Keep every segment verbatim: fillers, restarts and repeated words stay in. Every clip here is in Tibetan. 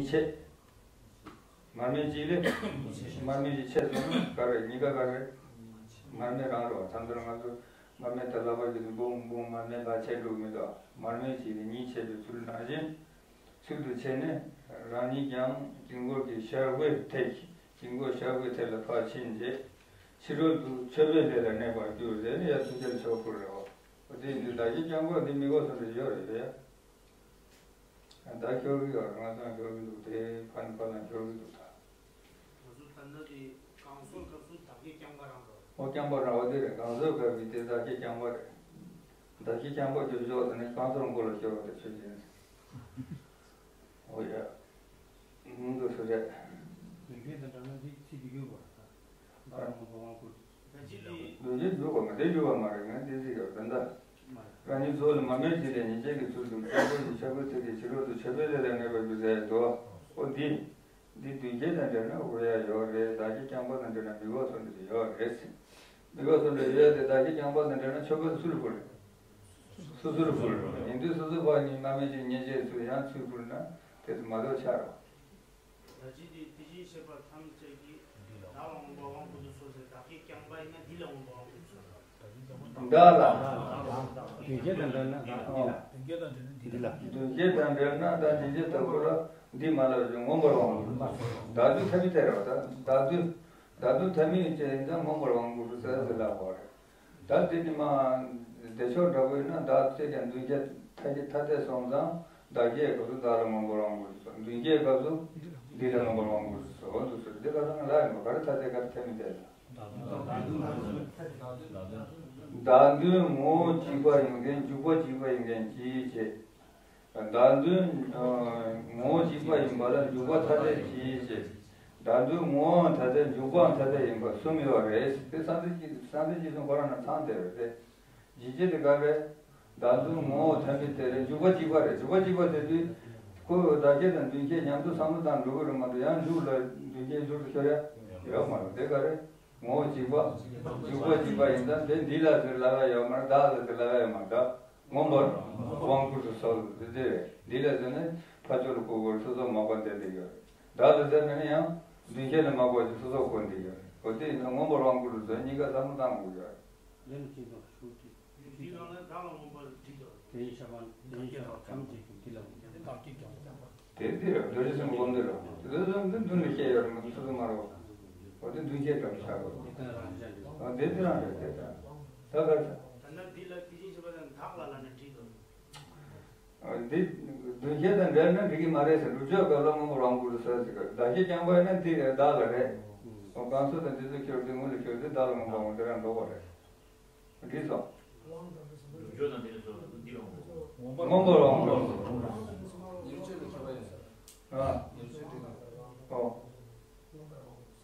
ཆད། མར་མེ་གཅིག་ལས། མར་མེ་གཅིག་ཆད་སོང་ན་ག་རེ་གཉིས་ཀ་ག་རེ། མར་མེ་རང་རེད་བ། ད་འདིར་ང་ཚོ་མར་མེ་དེ་ལག་པ་གཅིག་ཏུ་འབུང་འབུང་མར་མེ་ཕར་ཆད་འགྲོ་གི་མི་འདུག་མར་མེ་གཅིག་ལས་གཉིས་ཆད་པའི་ཚུལ་ནང་བཞིན། ཚུལ་དུ་བྱས་ནས་རང་ཉིད་ཀྱང་དཀྱིལ་འཁོར་གྱི་ཤར་སྒོའི་ཐད་ཀྱི་དཀྱིལ་འཁོར་ཤར་སྒོའི་ཐད་ལ་ཕར་ཕྱིན་རྗེས། ཕྱི་རོལ་དུ་མཆོད་པའི་ལས་ལ་གནས་པར་གྱུར་ཟེར་ནས་ཡར་ཐུགས་རྗེ་ཆེ་ཕུལ་རེད་བ། འོ་དེ་འདི་བདག་གི་རྐྱང་པ་འདི་མི་དགོས་སོ་འདྲ་ཡོད་རེད་པས། ད་ཤོར་གི་ཡོད་རེད། ང་ཚང་ཤོར་གི་འདུག་དེ་ཕན་ཕན་ལ་ཤོར་གི་འདུག་ད། ང་ཚོ་ད་ལྟ་དེ་གང་ཟག་སྐབས་སུ་བདག་གི་རྐྱང་པ་རང་རེད། ཨོ་རྐྱང་པ་རང་བ་དེ་རེད། གང་ཟག་སྐབས་ཀྱི་དེ་བདག་གི་རྐྱང་པ་རེད། བདག་གི་རྐྱང་པ་རྒྱུ་ཤོག་དེ་ནི་གང་ཟག་མགོ་ལ་ཤོར་བ་དེ་ཆོས་ཅན། ཨོ་ཡ། འདུག་སེ་རེད། དོན་རྐྱེན་དང་འདྲ་ན་འདི་ཚིག་འདི་ཡོད་པར་ཐལ། བདག་ལ་མངོན་པར་དབང་བསྐུར་ཏེ། ད་ཅི་སྟེ། དོན་རྐྱེན་འདུག་གོ་མ་དེ་ཡོད་པ་མ་རེད། ངས་འདི་ཚིག་ཡོད་དོན་དག་རང་ཉིད་རྫོགས་ལ་མར་མེ་གཅིག་ལས་ཉིན་བྱེད་ཀྱི་ཚུལ་དུ་དཀྱིལ་འཁོར་གྱི་ཤར་སྒོའི་ཐད་ཀྱི་ཕྱི་རོལ་དུ་མཆོད་པའི་ལས་ལ་གནས་པར་གྱུར་ཟེར་འདུག་ཨོ་འདི། འདི་དོན་རྐྱེན་དང་འབྲེལ་ན་དགོས་ཡ་ཡོད་རེད། བདག་གི་རྐྱང་པ་དང་འབྲེལ་ན་མི་དགོས་སོ་འདྲ་ཡོད་རེད། མི་དགོས་སོ་འདྲ་ཡོད་དེ་བདག་གི་རྐྱང་པ་དང་འབྲེལ་ན་མཆོད་པ་སུ་ལ་ཕུལ་རེད། སོ་སོར་ཕུལ། ཡིན་དུས་སོ་སོ་ཕར་ཉིད་མར་མེ་གཅིག་ཉིན་བྱེད་ཚུལ་ཡང་ཚུལ་ཕུལ་ན་དེ་ཚོ་མ་གཏོགས་ཆགས་རོགས། ད་ཅི་སྟེ་དེ་བཞིན་གཤེགས་པ་ཐམས་ཅད་ཀྱིས་བདག་ལ་མངོན་པར་དབང་བསྐུར་དུ་གསོལ་ཟེར། བདག་གི་རྐྱང་པ་ཡིན་ན་འདི་ལ་མངོན་པར་དབང་བསྐུར་དུ་གསོལ་ལ། བདག་ལ། དོན་རྐྱེན་དང་འབྲེལ་ན་བདག་འདི་ལ། དོན་རྐྱེན་དང་འབྲེལ་ན་བདག་འདི་ལ་དོན་རྐྱེན་དང་འབྲེལ་ན་བདག་འདི་ལ་དོན་རྐྱེན་དང་འབྲེལ་ན་བདག་འདི་ལ། འདི་མ་ལབ་ཀྱང་མངོན་པར་དབང་བསྐུར། བདག་འདུས་ཐ་མི་དེ་རེད་བ། ད་བདག་འདུས། བདག་འདུས་ཐ་མི་ཡིན་ཅེས་ཡིན་ཙང་མངོན་པར་དབང་བསྐུར་དུ་གསོལ་ཟེར་ལབ་པ་རེད། ད་འདི་ནི་མ། བདེ་མཆོག་འདྲ་པོ་ཡིན་ན་བདག་ཅེས་ཀྱང་མདུན་བསྐྱེད་ཐ་ཐ་དད་སོང་ཙང་། བདག་བསྐྱེད་སྐབས་སུ་བདག་ལ་མངོན་པར་དབང་བསྐུར་དུ་གསོལ། མདུན་བསྐྱེད་སྐབས་སུ་འདི་ལ་མངོན་པར་དབང་བསྐུར་དུ་གསོལ་དུ་གསོལ། འདི་ཁ་སང་ལ་ཡིན་པ་ག་རེ་ཐ་དད་ག་རེ་ཐ་མི་དད་ལ། བདག་འདུས་ངོ་བོ་གཅིག་པ་ཡིན་མཁན་འཇུག་པ་གཅིག་པ་ཡིན་མཁན་གྱིས་བྱེད། བདག་འདུས་ངོ་བོ་གཅིག་པ་ཡིན་པ་ལ་འཇུག་པ་ཐ་དད་གྱིས་བྱེད། བདག་འདུས་ངོ་བོའང་ཐ་དད་འཇུག་པའང་ཐ་དད་ཡིན་པ་གསུམ་ཡོད་རེད། དེ་སངས་རྒྱས་ཀྱི་སངས་རྒྱས་ཀྱི་གསུང་ཁོ་རང་ན་ཚང་བསྡད་རེད་དེ། ཇི་བྱེད་དེ་ག་རེད། བདག་འདུས་ངོ་བོ་ཐ་མི་དད་རེད། འཇུག་པ་གཅིག་པ་རེད། འཇུག་པ་གཅིག་པ་དེ་དུས་ཁོ་བདག་བསྐྱེད་དང་མདུན་བསྐྱེད་མཉམ་དུ་བསམ་བློ་བཏང་འགྲོ་གི་རེད་མ་གཏོགས་ཡང་འཇུག་ལ་མདུན་བསྐྱེད་འཇུག་ཏུ་ཤོར་ཡ་ཡོད་མ་རེད། དེ་ག་རེད། ངོ་བོ་གཅིག་པ། འཇུག་པ་གཅིག་པ་ཡིན་ཙང་དེ་འདི་ལ་ཟེར་ལབ་ཡ་ཡོད་མ་རེད། བདག་ལ་ཟེར་ལབ་ཡ་ཡོད་མ་རེད། བདག་མངོན་པར་དབང་བསྐུར་དུ་གསོལ་དེ་དེ་རེད། འདི་ལ་ཟེར་ནས་ཕར་ཕྱོགས་ལ་བསྐུར་དགོས་རེད། སོ་སོ་མ་བསྐུར་བསྡད་བསྡད་ཡོད་རེད། བདག་ལ་ཟེར་ནས་ཡང་མདུན་བསྐྱེད་ལ་མ་བསྐུར་ཅིག་སོ་སོ་བསྐུར་བསྡད་ཡོད་རེད། འོ་དེ་ཡིན་ན་མངོན་པར་དབང་བསྐུར་དུ་གསོལ་གཉིས་ཀ་བསམ་བློ་བཏང་དགོས་ཡོད་རེད། ལན་གཅིག་དང་ཤུགས་ཀྱིས། འདི་ལ་ནི་བདག་ལ་མངོན་པར་བསྒྲིལ་དོ། དེ་ཡི་ཤ་བ་དེ་ཡི་ཤ་བ་ཐམས་ཅད་ཀྱིས་འདི་ལ་མངོན་པར། བདག་གིས་ཀྱང་། དེ་འདི་རེད། རྡོ་རྗེ་སེམས་སྒོམ་འདི་རེད། དེ་ཚོ་འདི་མདུན་ལ་བཤད་ཡོད་རེད་མ་གཏོགས་སོ་སོ་མ་རེད་བ། འོ་དེ་མདུན་བསྐྱེད་འདྲ་པོ་ཆགས་དགོས། འདི་དེ་རང་རེད། དེ་དེ་རང་རེད། དེ་དེ་རང་རེད། ད་ག་རེ་ཟེར། ད་ནི་འདི་ལ་དེ་བཞིན་གཤེགས་པ་དང་བདག་ལ་ལབ་ནས་བསྒྲིལ་དོ། འདི་མདུན་བསྐྱེད་དང་འབྲེལ་ན་འགྲིག་གི་མ་རེད་ཟེར། སྒྲུབ་མཆོད་སྐབས་ལ་མངོན་པར་དབང་བསྐུར་དུ་གསོལ་ཟེར་གི། བདག་བསྐྱེད་རྐྱང་པ་ཡིན་ན་འདི་རེད། བདག་ལ་རེད། འོ་གང་ཟག་དང་འདི་ཚོ་ཁྱེར་དུས་དངུལ་ལ་ཁྱེར་དུས་བདག་ལ་མངོན་པར་དབང་བསྐུར་དེ་རང་འགྲོ་བ་རེད། འགྲིག་སོང་། སྒྲུབ་མཆོད་དང་འདི་ལ་སོགས་པ་འདི་ལ་མངོན་པར། མངོན་པར་དབང་བསྐུར་དུ་གསོལ། ཨ། ཨོ།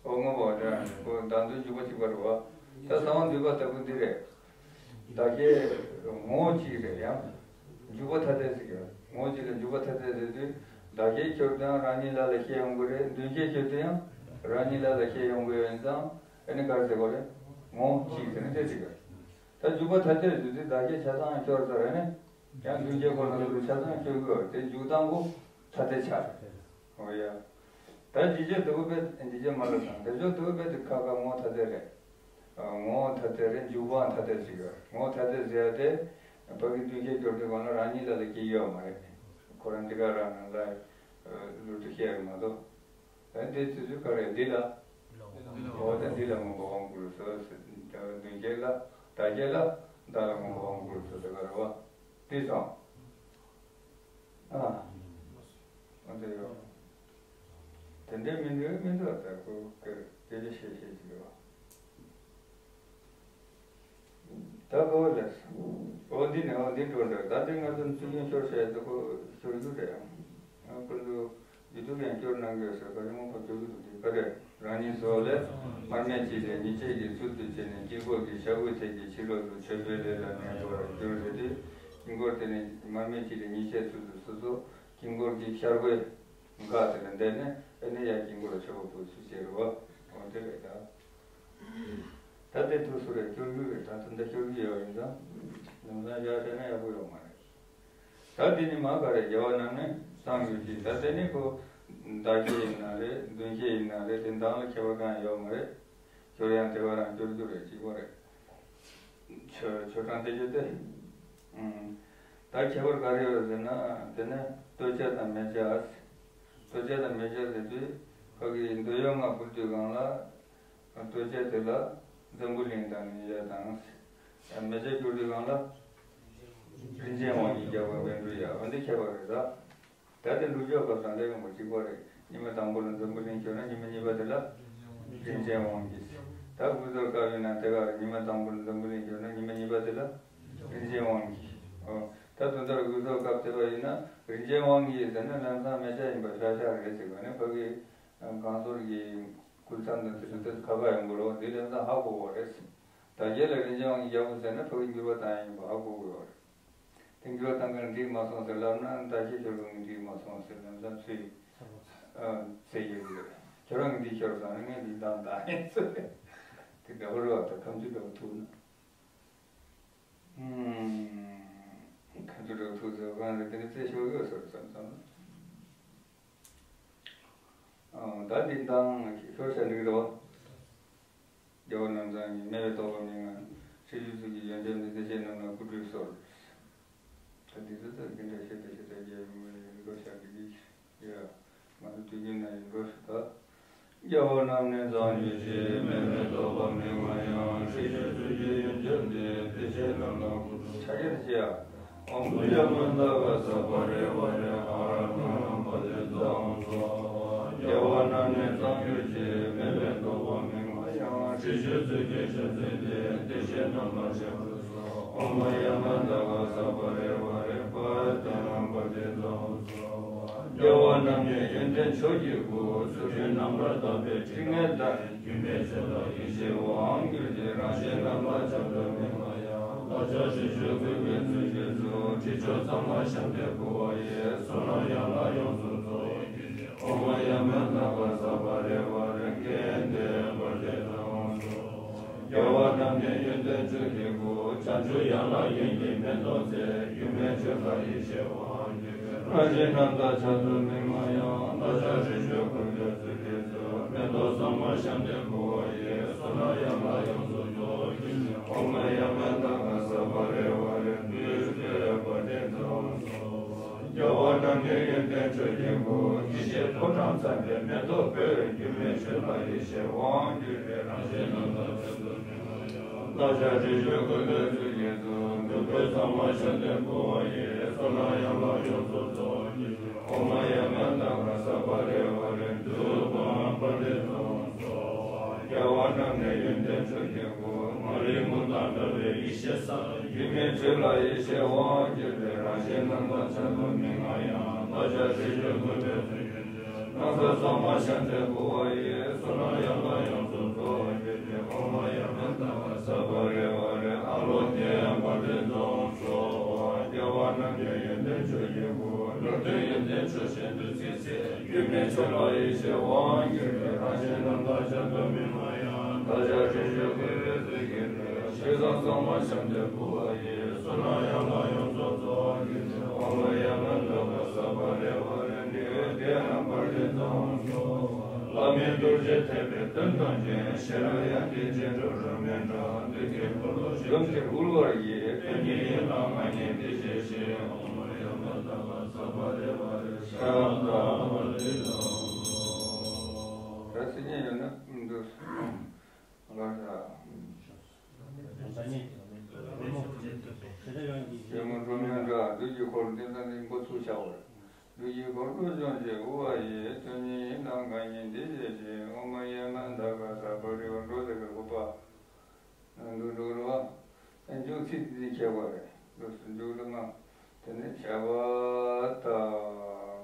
ཨོ་མངོན་པར་དེ་རང་རེད། ཁོ་བདག་འདུས་འཇུག་པ་གཅིག་པ་རེད་བ། ད་གསང་བ་འདུས་པ་ལྟ་བུ་འདི་རེད། བདག་བསྐྱེད་ངོ་བོ་གཅིག་རེད། ཡང་འཇུག་པ་ཐ་དད་ཟེར་གི་རེད། ངོ་བོ་གཅིག་ལ་འཇུག་པ་ཐ་དད་ཟེར་དུས་བདག་བསྐྱེད་ཁྱོད་དང་རང་ཉིད་ལ་ལ་ཤེས་ཡོང་གི་རེད། མདུན་བསྐྱེད་ཁྱོད་དུ་ཡང་རང་ཉིད་ལ་ལ་ཤེས་ཡོང་གི་ཡོད་ཙང་ཨ་ནི་ག་རེ་ཟེར་དགོས་རེད། ངོ་བོ་གཅིག་ཟེར་ནས་དེ་ཟེར་གི་རེད། ད་འཇུག་པ་ཐ་དད་ཟེར་དུས་བདག་བསྐྱེད་ཆ་ཚང་ཁྱོད་ཚར་ཨ་ནི་ཡང་མདུན་བསྐྱེད་ཁོ་ན་ཚོ་ཆ་ཚང་ཁྱོད་གི་ཡོད་དེ་འཇུག་སྟངས་གོ་ཐ་དད་ཆགས་རེད། འོ་ཡ། ད་འཇིགས་བྱེད་དུ་བས་འཇིགས་བྱེད་མ་ལ་དང་བདེ་མཆོག་དུ་བས་དེ་ཁ་ཁ་ངོ་ཐ་དད་རེད། ངོ་ཐ་དད་རེད། འཇུག་པའང་ཐ་དད་ཅིག་ཡོད། ངོ་ཐ་དད་ཟེར་ཡ་དེ་བོད་ཀྱི་མདུན་བསྐྱེད་སྐྱོར་དུས་གང་ལ་རང་ཉིད་ལ་ལ་སྐྱེ་ཡོད་མ་རེད། ཁོ་རང་འདི་ག་རང་ནང་ལ་ལུས་དུ་བཤད་ཡོད་མ་གཏོགས། ད་དེ་ཚོ་ཚོ་ག་རེ་འདི་ལ། འོ་ད་འདི་ལ་མངོན་པར་དབང་བསྐུར་སོ། མདུན་བསྐྱེད་ལ་བདག་བསྐྱེད་ལ་བདག་ལ་མངོན་པར་དབང་བསྐུར་སོ་དེ་ག་རེ་བ། དེ་སོང་། ཨ། འོ་དེ་ཡོད། དེ་འདྲའི་མི་འདུག་མི་འདུག་ད་ཁོ་སྐད་སྐད་ཆ་བཤད་བཤད་ཅིག་རེད་བ། ད་ཁོ་ལས། འོ་འདི་ནས་འོ་འདི་འགྲོ་འདྲ། ད་འདི་ང་ཚོ་ཚུལ་ཁྲིམས་ཤོར་བཤད་ད་ཁོ་ཤོར་རྒྱུ་རེད། ཨ་ཁོ་ཚོ་ཡུ་ཊུབ་ཡང་སྐྱོར་གནང་གི་ཡོད་ཟེར་ག་རེ་མང་པོ་སྐྱོར་གི་འདུག་དེ་ག་རེ། རང་ཉིད་རྫོགས་ལས་མར་མེ་གཅིག་ལས་ཉིན་བྱེད་ཀྱི་ཚུལ་དུ་བྱས་ནས་དཀྱིལ་འཁོར་གྱི་ཤར་སྒོའི་ཐད་ཀྱི་ཕྱི་རོལ་དུ་མཆོད་པའི་ལས་ལ་གནས་པར་གྱུར་ཟེར་དུས། དཀྱིལ་འཁོར་དེ་ནི་མར་མེ་གཅིག་ལས་ཉིན་བྱེད་ཚུལ་དུ་སོ་སོ་དཀྱིལ་འཁོར་གྱི་ཤར་སྒོའི་འགག་དེ་ལ་བསྡད་ནས་ཨེ་ནི་ཡར་དཀྱིལ་འཁོར་ལ་མཆོད་པ་ཕུལ་ཚུལ་བྱེད་རུ་བ་འོ་དེ་རེད་ད། ད་དེ་དུས་སུ་རེད་སྐྱོར་རྒྱུ་རེད། ད་དུང་ད་སྐྱོར་རྒྱུ་ཡོད་ཡིན་ཙང་ནམ་ཟླ་བཞག་བྱས་ན་ཡག་པོ་ཡོད་མ་རེད། ད་དེ་ནི་མ་ག་རེ་རྒྱལ་བ་རྣམས་ནི་གསང་ཡུལ་གྱི་ད་དེ་ནི་ཁོ་ ཟླ་ཤས་ཡིན་ན་རེད། བདུན་ཤས་ཡིན་ན་རེད། དེ་འདང་ལ་ཁྱད་པར་གང་ཡང་ཡོད་མ་རེད། སྐྱོར་ཡང་དེ་བ་རང་སྐྱོར་རྒྱུ་རེད། གཅིག་པ་རེད། ཆོ་ཆོ་གྲངས་དེ་རྒྱུ་དེ། ཨུམ། ད་ཁྱད་པར་ག་རེ་ཡོད་ཟེར་ན། དེ་ནི་ལྟོ་ཆས་དང་མེ་ཆས། ལྟོ་ཆས་དང་མེ་ཆས་ཟེར་དུས་ཕ་གི་འདོད་ཡོན་ལྔ་ཕུལ་དུས་སྒང་ལ། ལྟོ་ཆས་དེ་ལ་འཛམ་བུ་གླིང་དང་ཡ་དང་། མེ་ཆས་སྐྱུར་དུས་སྒང་ལ་རིན་ཆེན་དབང་གིས་རྒྱག་པའི་བཻ་ཌཱུརྱ། འོ་འདི་ཁྱད་པར་རེད་ད། ད་དེ་འགྲུབ་ཕྱོགས་སྐབས་དང་ལས་ཡོང་བ་གཅིག་པ་རེད། ཉི་མ་དང་པོ་ལ་འཛམ་བུ་གླིང་ཤོར་ན་ཉི་མ་གཉིས་པ་དེ་ལ་རིན་ཆེན་དབང་གིས། ད་དགུ་ཚོགས་སྐབས་ཡིན་ན་དེ་ག་ཉི་མ་དང་པོ་ལ་འཛམ་བུ་གླིང་ཤོར་ན་ཉི་མ་གཉིས་པ་དེ་ལ་རིན་ཆེན་དབང་གིས། ཨོ། ད་དོན་དག་དགུ་ཚོགས་སྐབས་དེ་བ་ཡིན་ན་རིན་ཆེན་དབང་གིས་ཟེར་ན་ལམ་སང་མེ་ཆས་ཡིན་པ་ཤ་ཤ་རེད་ཟེར་བ་ནི་ཕ་གི་གང་ཟུར་གྱི་སྐུ་མཚམས་དང་དེ་ཚོ་དེ་ཁ་ཁ་ཡོང་གི་རོགས་འདི་ལམ་སང་ཧ་གོ་བ་རེད། ད་རྗེས་ལ་རིན་ཆེན་དབང་གིས་རྒྱག་པ་ཟེར་ན་ཕ་གི་འགྱུར་བ་བཏང་ཡིན་པ་ཧ་གོ་དགོས་བ་རེད། དེ་འགྱུར་བ་བཏང་མཁན་འགྲིག་མ་སོང་ཟེར་ལབ་ན་ད་ཁྱེད་ཆོས་ལུགས་ནི་འགྲིག་མ་སོང་ཟེར་ལམ་སང་ཚུར་ཚེ་ཡོད་ཀྱི་རེད། ཁྱོད་རང་གིས་འདི་ཤོར་སོང་ན་ངས་འདི་བཏང་བཏང་ཡིན་ཟེར། དེ་འདྲ་བོ་རེད་བ། ད་ཁམས་ཆུ་འདྲ་བོ་ཐུག་ན། ཁམས་ཆུ་འདྲ་བོ་ཐུག་ཟེར་བ་གང་རེད། དེ་ནི་རྩེ་ཤོར་ཡོད་ཟེར་བསམ་བསམ། ཨང་། ད་འདི་འདང་ཤོར་བྱ་འགྲིག་རེད་བ། རྒྱལ་བ་རྣམ་གྲངས་ཀྱིས་སྨྲས་པའི་དོགས་པ་མི་མངའ། ཁྲིད་ཞུགས་ཚུལ་གྱིས་ཡོན་ཏན་འདི། བདེ་གཤེགས་རྣམས་ལ་སྐུ་ཁྲུས་གསོལ། ད་འདི་ཚོ་ད་འདི་འདྲ་ཤེས་ད་ཤེས་ད་རྒྱལ་བའི་མོས་ལ་ཡོན་ཏན་ཤར་འདི་གི་ཡ། ང་ཚོ་དུས་རྒྱུན་ན་ཡོན་ཏན་ཤར་ད། རྒྱལ་བ་རྣམས་ནི་གཙང་ཆུ་སྐྱེས། སྨྲས་པའི་དོགས་པ་མི་མངའ་ཡང་། ཁྲིད་ཞུགས་ཚུལ་གྱིས་ཡོན་ཏན་འདི། བདེ་གཤེགས་རྣམས་ལ་སྐུ་ཁྲུས། ཕྱག་འཁྱེར་བྱེད་ཡ། ཨོཾ་ཡ་མ་ཏ་ག་ས་པ་རི་ཝཱ་རེ་ཧ་ར་ཏ་ན་པ་ཏི་ཙམ་སྭཱ་ཧཱ། རྒྱལ་བ་རྣམས་ནི་གཙང་ཆུ་སྐྱེས། སྨྲས་པའི་དོགས་པ་མི་མངའ་ཡང་། ཁྲིད་ཞུགས་ཚུལ་གྱིས་བཤད་ཚུལ་འདི། བདེ་གཤེགས་རྣམས་ལ་ཕྱག་འཚལ་ལོ། ཨོཾ་ཡ་མ་ཏ་ག་ས་པ་རི་ཝཱ་རེ་པ་ཏ་ན་པ་ཏི་ཙམ་སྭཱ་ཧཱ། རྒྱལ་བ་རྣམས་ཀྱི་ཡོན་ཏན་མཆོག་གི་སྐུ། ཚུལ་ཁྲིམས་རྣམ་པར་དག་པའི་ཕྲིན་ལས་དང་། སྒྱུ་མའི་ཆོས་ལ་ཡིད་ཆེས་དབང་གྱུར་ཏེ། རང་གཞན་རྣམ་དག་ཆགས་སྡང་མི་མངའ་ཡང་། བདག་ཅག་སྲིད་མཆོད་གུས་པས་ཚུལ་བཞིན་དུ། དྲི་མཆོག་གཙང་མ་བཤམས་ཏེ་བཀུར་བ་ཡི། བསོད་ནམས་ཡན་ལག་ཡོངས་སུ་རྫོགས་ཀྱི་ཕྱིར། ཨོཾ་ཡ་མ་ཏ་ག་ས་པ་རི་ཝཱ་རེ་ཀ་ཏེ་པ་ཏི་ཙམ་སྭཱ་ཧཱ། རྒྱལ་བ་རྣམས་ཀྱི་ཡོན་ཏན་མཆོག་གི་སྐུ། བྱང་ཆུབ་ཡན་ལག་ཡིད་ཀྱིས་མི་འདོར་ཚེ། སྒྱུ་མའི་ཆོས་ལ་ཡིད་ཆེས་དབང་གྱུར་ཏེ། རང་གཞན་རྣམ་དག་ཆགས་སྡང་མི་མངའ་ཡང་། བདག་ཅག་སྲིད་མཆོད་གུས་པས་ཚུལ་བཞིན་དུ། མེ་ཏོག་གཙང་མ་བཤམས་ཏེ་བཀུར་བ་ཡི། བསོད་ནམས་ཡན་ལག་ཡོངས་སུ་རྫོགས་ཀྱི་ཕྱིར། ཨོཾ་ཡ་མ་ཏ་ག་ས་པ་རི་ཝཱ་རེ་ཏུཏྟཱ་པ་ཏི་ཙམ་སྭཱ་ཧཱ། རྒྱལ་བ་རྣམས་ཀྱི་ཡོན་ཏན་མཆོག་གི་སྐུ། ཡེ་ཤེས་ཕོ་བྲང་མཚམས་པའི་མེ་ཏོག་སྤོས། སྒྱུ་མའི་ཆོས་ལ་ཡིད་ཆེས་དབང་གྱུར་ཏེ། རང་གཞན་རྣམ་དག་ཆགས་སྡང་མི་མངའ་ཡང་། བདག་ཅག་སྲིད་མཆོད་གུས་པས་ཚུལ་བཞིན་དུ། བདུག་སྤོས་གཙང་མ་བཤམས་ཏེ་བཀུར་བ་ཡི། བསོད་ནམས་ཡན་ལག་ཡོངས་སུ་རྫོགས་ཀྱི་ཕྱིར། ཨོཾ་ཡ་མ་ཏ་ག་ས་པ་རི་ཝཱ་རེ་ཏུཏྟཱ་པ་ཏི་ཙམ་སྭཱ་ཧཱ། རྒྱལ་བ་རྣམས་ནི་ཡོན་ཏན་མཆོག་གི་སྐུ། མ་རིག་མུ་མེད་དང་བྲལ་བའི་ཡེ་ཤེས་སམ། སྒྱུ་མའི་ཆོས་ལ་ཡིད་ཆེས་དབང་གྱུར་ཏེ། རང་གཞན་རྣམ་དག་ཆགས་སྡང་མི་མངའ་ཡང་། བདག་ཅག་སྲིད་མཆོད་གུས་པས་ཚུལ་བཞིན་དུ། སྣང་གསལ་གཙང་མ་བཤམས་ཏེ་བཀུར་བ་ཡི། བསོད་ནམས་ཡན་ལག་ཡོངས་སུ་རྫོགས་པའི་ཕྱིར། ཨོཾ་ཡ་མ་ཏ་ག་ས་པ་རི་ཝཱ་རེ་ཨཱ་ལོ་ཀེ་པ་ཏི་ཙམ་སྭཱ་ཧཱ། རྒྱལ་བ་རྣམས་ཀྱི་ཡོན་ཏན་མཆོག་གི་སྐུ། ནོར་དོན་ཡོན་ཏན་མཆོག་གཞན་དུ་བརྩིས་ཚེ། སྒྱུ་མའི་ཆོས་ལ་ཡིད་ཆེས་དབང་གྱུར་ཏེ། རང་གཞན་རྣམ་དག་ཆགས་སྡང་མི་མངའ་ཡང་། བདག་ཅག་སྲིད་མཆོད་གུས་པས་ཚུལ་བཞིན་དུ། ཆོས་བཟང་གཙང་མ་བཤམས་ཏེ་བཀུར་བ་ཡི། བསོད་ནམས་ཡན་ལག་ཡོངས་སུ་རྫོགས་ཀྱི་ཕྱིར། ཨོཾ་ཡ་མ་ཏ་ག་ས་པ་རི་ཝཱ་རེ་ནི་ཨུ་ཏི་ཡ་པ་ཏི་ཙམ་སྭཱ་ཧཱ། བླ་མེད་རྡོ་རྗེ་ཐེག་པའི་དོན་སྟོན་ཅིང་། ཤེས་རབ་དབྱངས་ཀྱི་རྗེས་འགྲོ་རབ་མེད་འདྲ། བདུད་ཀྱི་འཁོར་ལོ་གཞོམ་ཕྱིར་དབུལ་བར་བགྱི། དོན་གཉིས་ཡིད་ལ་མངའ་བརྙེས་འདི་བཞེས་ཤིག། ཨོཾ་ཡ་མ་ཏ་ག་ས་པ་རི་ཝཱ་རེ་ཤ་ཏ་པ་ཏི་ཙམ་སྭཱ་ཧཱ། ད་སྲིད་ཉན་ཡོད་ན་འདུག་ལ་ས། ཡོན་མོ་འགྲོ་མིན་འདྲ། བདུད་ཀྱི་འཁོར་ལོ་འདི་ལྟ་ནི་འགོ་ཚུགས་བྱ་བར། བདུད་ཀྱི་འཁོར་ལོ་གཞོམ་ཕྱིར་དབུལ་བ་ཡི། དོན་གཉིས་ཡིད་ལ་མངའ་བརྙེས་འདི་བཞེས་ཤིག། ཨོཾ་ཡ་མ་ཏ་ག་ས་པ་རི་ཝཱ་རེ། འགྲོ་ཟེར་བའི་གོ་པ། འདུག་འགྲོ་རུ་བ། མཇུག་ཚིག་འདི་ཁྱད་པར་རེད། འདུག་མཇུག་ལ་མ། དེ་ནས་ཤ་ཏ་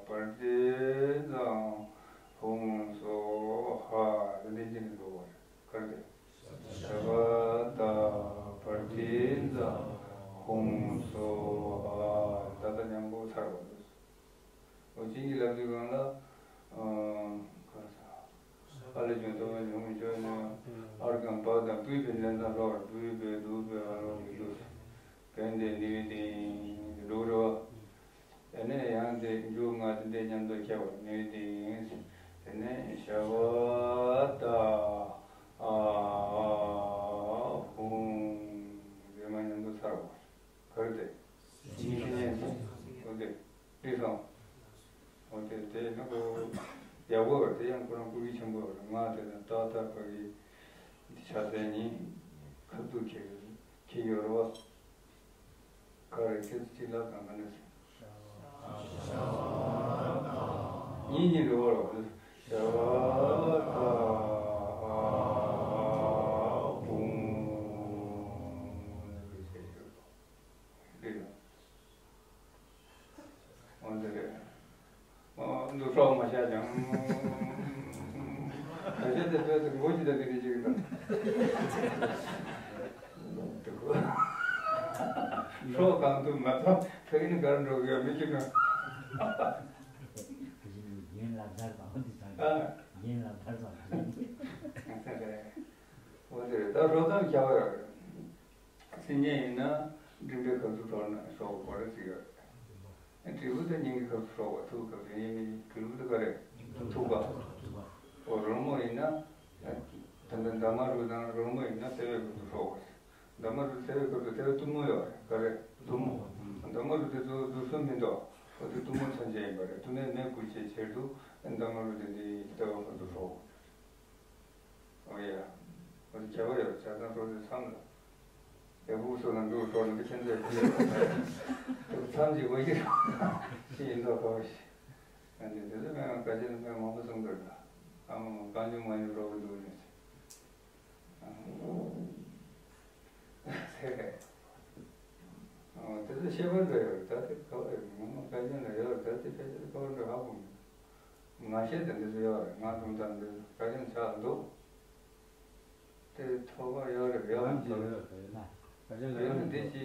པ་ཏི་ཙམ་ཧཱུྃ་སྭཱ་ཧཱ། དེ་ནས་ཅི་ནས་འགྲོ་བ་རེད། གར་ཏེ། ཤ་ཏ་པ་ཏི་ཙམ་ཧཱུྃ་སྭཱ་ཧཱ། ད་ལྟ་མཉམ་པོ་ཚར་བ་རེད། འོ་ཅིག་གིས་ལབ་དུས་སྒང་ལ། ཨ་ལས་བྱུང་ཐོག་མའི་ལུང་མི་ཆོག་ནས། ཨརྒྷཾ་བ་དང་བུས་པའི་ལན་དང་ལྷོར་བུས་པའི་བདུག་པའི་ཨ་ལོ་གི་བདུག་བན་དེ་ནི་དེ་འགྲོ་རོ། དེ་ནས་ཡང་དེ་མཇུག་ལྔ་དེ། དེ་མཉམ་དུ་བྱ་བར་ནུས་ཏེ། དེ་ནས་ཤ་བ་ད་ཨ་ཧུང་། རེ་མ་མཉམ་དུ་ཚར་བ། ག་རེ་དེ། ཉི་ཤུ་ཉན་ཚེ། འོ་དེ། འདི་སོང་། འོ་དེ་དེ་ནི་ཁོ། ཡག་པོ་རེད། དེ་ཡང་ཁོ་རང་སྐུ་རིས་ཆེན་པོ་རེད། ང་དེ་ནི་ཏག་ཏག་ཁོ་གི་འདི་ཆ་ཚན་གཉིས་ཁ་ཐུག་ཁྱེར་ཁྱེར་ཡོད་རེད་བ། ག་རེ་ཁྱེད་ཚོ་ཅི་ལབ་དང་ག་ནས། གཉིས་གཉིས་རེད་བ། ཤ་བ་ད་ཨ་ཧུང་། འདི་ལ། འོ་འདི་རེད། འོ་འདི་སྲོག་མ་བྱས་ཀྱང་། བྱས་ཏེ་བྱས་ཏེ་མགོ་ཅི་ལྟ་འདི་རེད་ཅིག་ལ། སྲོག་གང་དུ་མ་ཐོབ་ཕ་གི་ནི་གར་འགྲོ་གི་ཡོད་མི་ཅིག་ན། ཡིན་ལ་བདར་དང་འདི་ཚང་ཨ། ཡིན་ལ་བདར་དང་། འོ་འདི་རེད། ད་སྲོག་དང་བྱ་བ་ཡོད་རེད། སེམས་ཅན་ཡིན་ན་མགྲིན་པའི་སྐབས་སུ་གྲོགས་ན་སྲོག་གོ་རེ་ཟིག་ཡོད་རེད། དྲིལ་བུ་དང་སྙིང་གི་སྐབས་སུ་སྲོག་པ། ཐུག་སྐབས་སུ་ཡིན་མིན་དྲིལ་བུ་དང་ག་རེ། ཐུག་པ། འོ་རོལ་མོ་ཡིན་ན། ད་ལྟ་འདབ་མ་རུ་དང་རོལ་མོ་ཡིན་ན་ལྟེ་བའི་སྐབས་སུ་སྲོག་པ། འདབ་མ་རུ་ལྟེ་བའི་སྐབས་སུ་ལྟེ་བའི་གཏུམ་མོ་ཡོད་རེད། ག་རེ། གཏུམ་མོ། འདབ་མ་རུ་དེ་ཚོ་རྡུལ་གསུམ་མི་འདུག་འོ་དེ་གཏུམ་མོ་མཚོན་བྱེད་ཡིན་པ་རེད། གཏུམ་མོའི་མེ་ཁུར་བྱེད་ཆེད་དུ་འདབ་མ་རུ་དེ་འདི་ལྟེ་བའི་སྐབས་སུ་སྲོག་པ། ཨོ་ཡ། ཨོ་དེ་བྱ་བ་ཡོད། བྱ་ཙང་སྲོག་དེ་མཚམས་ལ། ཡ་ཧུ་སོགས་ལ་འགྲོ་སྲོག་ལ་འདི་ཁྱེད་ཚོས་ཁྱེད་ཚོས་མཚམས་ཀྱི་དབང་གིས་ཅི་ཡིན་མདོག་ཁ་པོ་ཞིག་ཨ་ནི་དེ་ཚོ་ཕན་ཡང་བཀའ་ཆེན་ཕན་མང་པོ་གསུངས་འདུག་ད་ཨ་མ་མ་རྐང་ཆུང་མ་ཡིན་རོགས་ཀྱི་འདུག་ནས། ཨ་ཟེར། ཨ་དེ་ཚོ་ཤེས་པ་འདྲ་ཡོད་རེད། ད་དེ་ཁ་བ་ཡོད་ངོ་མ་བཀའ་ཆེན་ལ་ཡོད་རེད། ད་དེ་ཕལ་ཆེར་ཁ་བ་འདྲ་ཧ་གོ་མི་འདུག་ང་ཤེས་དེ་འདི་ཚོ་ཡོད་རེད། ང་དུང་དང་འདི་བཀའ་ཆེན་ཆགས་འདུག་དེ་ཐོག་ཁ་ཡོད་རེད། ཡོད་མ་རེད། ཡོད་ན་འདི་ཅི་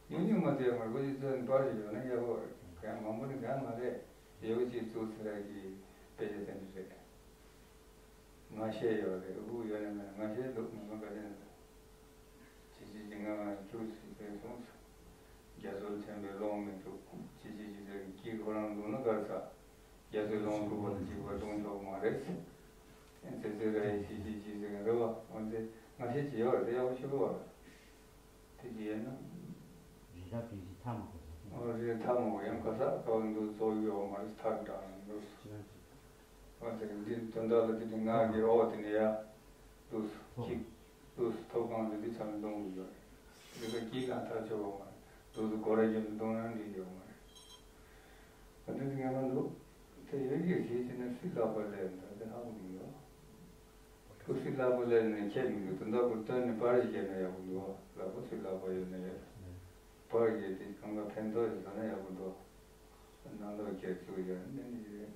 ཉུང་ཉུང་མ་ཚད་མར་གོ་ཅི་ཚོད་པར་ཞིག་ཡོད་ན་ཡག་པོ་རེད། གང་མང་པོ་ནི་གང་མ་རེད། ཡོད་ཅིག་བཙུགས་ཟེར་ཡག་གི་དཔེ་ཆ་དེ་འདྲ་རེད། ང་ཤེས་ཡོད་རེད། དབུགས་ཡོད་ན་མེད་ན་ང་ཤེས་འདུག་ངོ་མ་བཀའ་ཆེན་ལ། ཅི་ཅི་ཅི་ང་ང་ཁྱུག་ཅིག་ཕེབས་སོང་ཟེར། རྒྱ་མཚོར་འཐེན་པའི་ཀློང་མི་འདུག་ཅི་ཅི་ཅི་ཟེར་གྱི་ཁོ་རང་འདུག་ན་གར་ས། རྒྱ་མཚོའི་ཀློང་དྲུག་པ་ལ་འཇིགས་པ་གཏོང་ཆོག་མ་རེད། ཨེ་ཙི་ཙི་ར་ཡི་ཅི་ཅི་ཅི་ཟེར་གི་རེད་བ། འོན་ཏེ་ང་ཤེས་ཅི་ཡོད་རེད། དེ་ཡག་པོ་ཞིག་གོ་བ་རེད། དེ་ཅི་ཡིན་ན། རི་རབ་དེ་ཅི་ཐ་མ་གོ་ས། ཨོ་རི་ཐ་མ་གོ་ཡང་ག་ས་ག་བ་འདུག་ཚོགས་ཡོད་མ་རེད། ཐག་འདྲ་འདུག་ཨོ་དེ་འདི་དོན་དག་ལ་དེ་དེ་ང་གི་ཨོ་དེ་ནས་ཡ་འདུག་ཅིག་འདུག་ཐོབ་གང་དེ་འདི་ཚང་མ་གཏོང་གི་ཡོད་རེད། འདི་ག་གྱིས་ལ་ཐག་ཆོད་པ་མ་རེད། འདུག་སྒོ་ར་རྒྱབ་ཏུ་གཏོང་ན་འགྲིག་ཡོད་མ་རེད། ཨ་འདི་འདི་ངན་པ་འདུག་དེ་ཡོད་ཀྱི་ཞེས་བྱས་ན་སྲིད་ལྷག་པ་ལས་འདྲ་དེ་ཧ་གོ་མི་ཡོད། ཁོ་སྲིད་ལྷག་པ་ལས་ནས་ཁྱད་མི་འདུག་དོན་དག་ཁོ་སྟོན་ནས་པར་ཞིག་བརྒྱབ་ན་ཡག་པོ་འདུག་ལག་པ་སྲིད་ལྷག་པ་ཡོད་ན་ཡོད། པར་བརྒྱབ་དེ་གང་ག་ཕན་ཐོགས་ཡོད་ཟེར་ན་ཡག་པོ་འདུག་རྣམ་རྟོག་ཁྱེར་ཚུགས་ཡོད་ནི་ནི་རེད།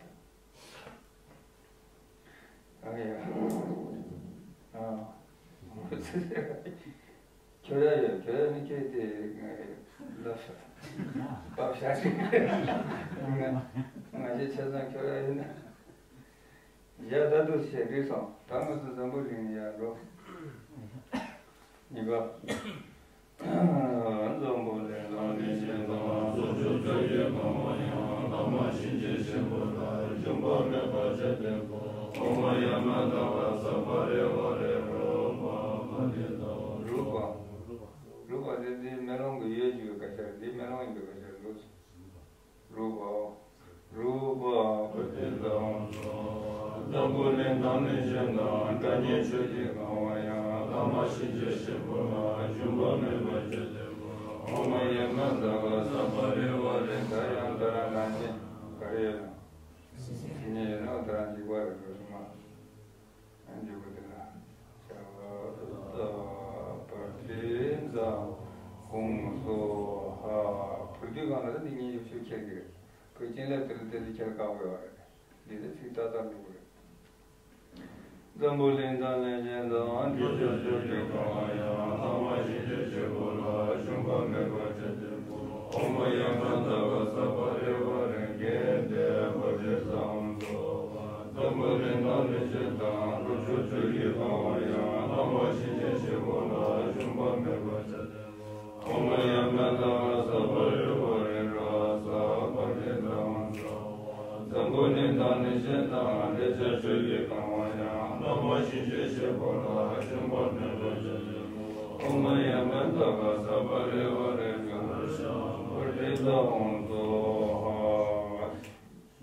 ཨ་ཡ། ཨ། ཁྱོད་ར་ཡོད། ཁྱོད་ར་ནི་ཁྱེད་དེ་ལབ་ཤག་པབ་ཤག་ཅིག་ང་ང་ཞེས་ཆ་ཚང་ཁྱོད་ར་ཡོད་ན། ཡ་ད་དུ་ཞེས་འདྲི་སོང་། ད་ང་ཚོ་འཛམ་བུ་གླིང་ཡར་འགྲོ། གཉིས་པ། འཛམ་བུ་གླིང་ནང་ནི་ཞིང་དང་སོ་ཆུ་ཚོད་ཀྱིས་གང་བ་ཡང་། ལྷ་མ་གཤིན་རྗེ་གཤིན་པོ་ལ། ཞུམ་པ་མེད་པར་བྱས་ཏེ་འབབ། འོ་མ་ཡ་མ་ད་ག་ས་པ་རེ་བ་རེ་རོ་པ་མ་ནི་ད་རུ་པ། རུ་པ་དེ་འདི་མེ་ལོང་གི་ཡོད་ཀྱི་ཡོད་ཀ་ཤར། འདི་མེ་ལོང་ཡིན་པའི་ཀ་ཤར་འདུག་རུ་པའོ། རུ་པ་བུ་དེ་དང་འཛམ་བུ་གླིང་དང་ནི་གཞན་དང་། སྒྲ་སྙན་ཆོས་ཀྱིས་གང་བ་ཡང་། ལྷ་མ་གཤིན་རྗེ་གཤིན་པོ་ལ། ཞུམ་པ་མེད་པར་བྱས་ཏེ་འབབ། འོ་མ་ཡ་མ་ད་ག་ས་པ་རེ་བ་རེ། ད་ཡང་ད་ར་ནང་བཞིན་ག་རེ་ཡོད་ན། ཇི་སྙེད་ཡོད་ན་ད་ར་འཇིག་པ་རེ་འགྲོ་སོང་ང་། འཇུག་པ་དེ་ལ་ཤ་བ་ད་བར་དུ་འཛམ་གུང་སོ་ཧ། བར་དུ་གང་ལ་ད་འདི་ཉིད་ཡོད་ཆོས་ཁྱེར་གི་རེད། བོད་ཅན་ལ་དེ་ལ་དེ་ལ་ཁྱེར་དཀའ་བོ་ཡོད་རེད། འདི་ལ་ཚིག་ཏག་ཏག་འགྲོ་གི་རེད། འཛམ་བུ་གླིང་དང་ནི་གཞན་དང་། འགྲོ་ཆོས་ཆོས་ཀྱིས་གང་བ་ཡང་། ལྷ་མ་གཤིན་རྗེ་གཤིན་པོ་ལ། ཞུམ་པ་མེད་པར་བྱས་ཏེ་འབབ། འོ་མ་ཡ་མ་ད་ག་ས་པ་རེ་བ་རེ། གེ་དེ་བ་དེ་ཙམ་དུ། འཛམ་བུ་གླིང་དང་ནི་གཞན་དང་། འགྲོ་ཆོས་ཆོས་ཀྱིས་གང་བ་ཡང་། ལྷ་མ་གཤིན་རྗེ་གཤིན་པོ་ལ། ཞུམ་པ་མེད་པར་བྱས་ཏེ་འབབ། འོ་མ་ཡ་མ་ད་ག་ས་པ་རེ་བ་རེ་ར་ས་པ་དེ་དང་ས་ ཆོས་ཀྱི་གང་བ་ཡང་བླ་མ་ཞིང་གཤེགས་ཞེས་པ་ལ་སྦྱིན་པ་ནོད་པའི་ཆོས་ཅན། ཨོཾ་ཡ་མ་ཏ་ག་ས་པ་རི་ཝ་རེ་ཙ་ན་ཤ་པ་ཏི་ཙ་ཧོ་སྭཱ་ཧཱ།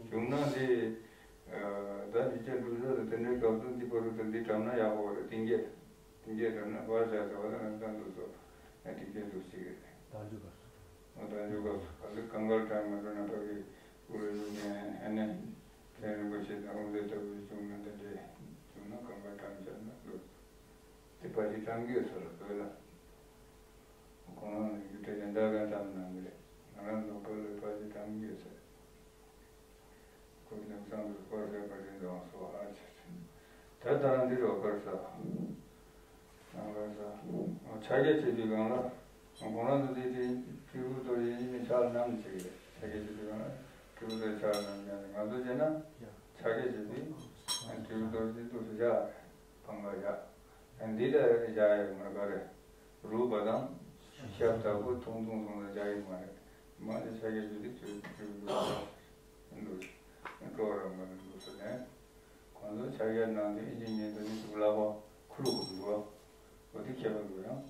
བྱུང་ན་འདི་ད་འདི་ཅན་འགྲུབ་ས་དང་དེ་འདྲའི་སྐབས་སུ་འདི་བར་དུ་འདི་བགྲམ་ན་ཡག་པོ་རེད། དེང་གི་དེང་གི་བགྲམ་ན་བར་བྱ་བྱ་བ་ལ་ང་ཚང་འདུག་སོ་ན་དེང་གི་འདུག་ཞིག་རེད། ད་འཇུག་ག་ང་ད་འཇུག་ག་སུ་ག་ཚོད་གང་གར་གྲངས་མ་འགྲོ་ན་ཕ་གི་ཀུ་རེ་ཡུ་ནས་ཨ་ནི་མཁན་རིན་པོ་ཆེ་དང་དབུ་མཛད་ལྟ་བུའི་བྱུང་ན་འདི་འདྲའི་བྱུང་ན་གང་གར་གྲངས་བྱས་ན་འདུག་དེ་ཕ་གི་གྲངས་ཀྱི་སོ་ལ་བོད་ལ་ཁོང་རང་ནས་རྒྱུ་འབྲས་ཀྱི་འདྲ་ག་གྲངས་གནང་གི་རེད། ང་རང་ཚོ་བོད་ལ་ཕ་གི་གྲངས་ཀྱི་སོ། ཁོ་ལམ་སང་དུ་སྐོར་ཟད་པ་དེ་འདྲ་སོགས་ཨ་ཆེ་ཆེ། ད་ལྟ་རང་འདི་རུ་སྐར་ས། ནང་སྐར་ས། ཕྱག་རྒྱ་བྱེད་དུས་སྒང་ལ། ཁོང་རང་ཚོ་དེ་དེ་སྤྲུལ་སྐུ་གཏོར་ཡིན་ནི་ཕྱག་ལ་བསྣམས་བྱེད་ཀྱི་རེད། ཕྱག་རྒྱ་བྱེད་དུས་སྒང་ལ་སྤྲུལ་སྐུ་གཏོར་ཕྱག་ལ་བསྣམས་ཀྱང་ང་ཚོ་བྱས་ན། ཕྱག་རྒྱ་བྱེད་དུས། སྤྲུལ་སྐུ་གཏོར་དེ་འདུག་སེ་བཞག་རེད། ཕང་ཁ་བཞག་འདི་ལ་བཞག་ཡོད་མ་རེད་ག་རེ། རུས་པ་དང་། ཞབས་དྲག་པོ་ཐུང་ཐུང་སོང་ལ་བཞག་ཡོད་མ་རེད། མ་གཞི་ཕྱག་རྒྱ་བྱེད་དུས་སྤྲུལ་སྤྲུལ་སྐུ་གཏོར། འདུག་སེ་སྤྲོ་བ་རང་མ་རེད་འདུག་སེ་ནས། ཁོང་ཚོ་ཕྱག་རྒྱ་གནང་དུས་ཨིན་ཇི་ཉིད་དུ་ནི་ཅིག་ལག་པ་ཁུ་ལུ་ཁུ་འདུག་འོ་དེ་ཁྱད་པར་འདུག་ཡང་།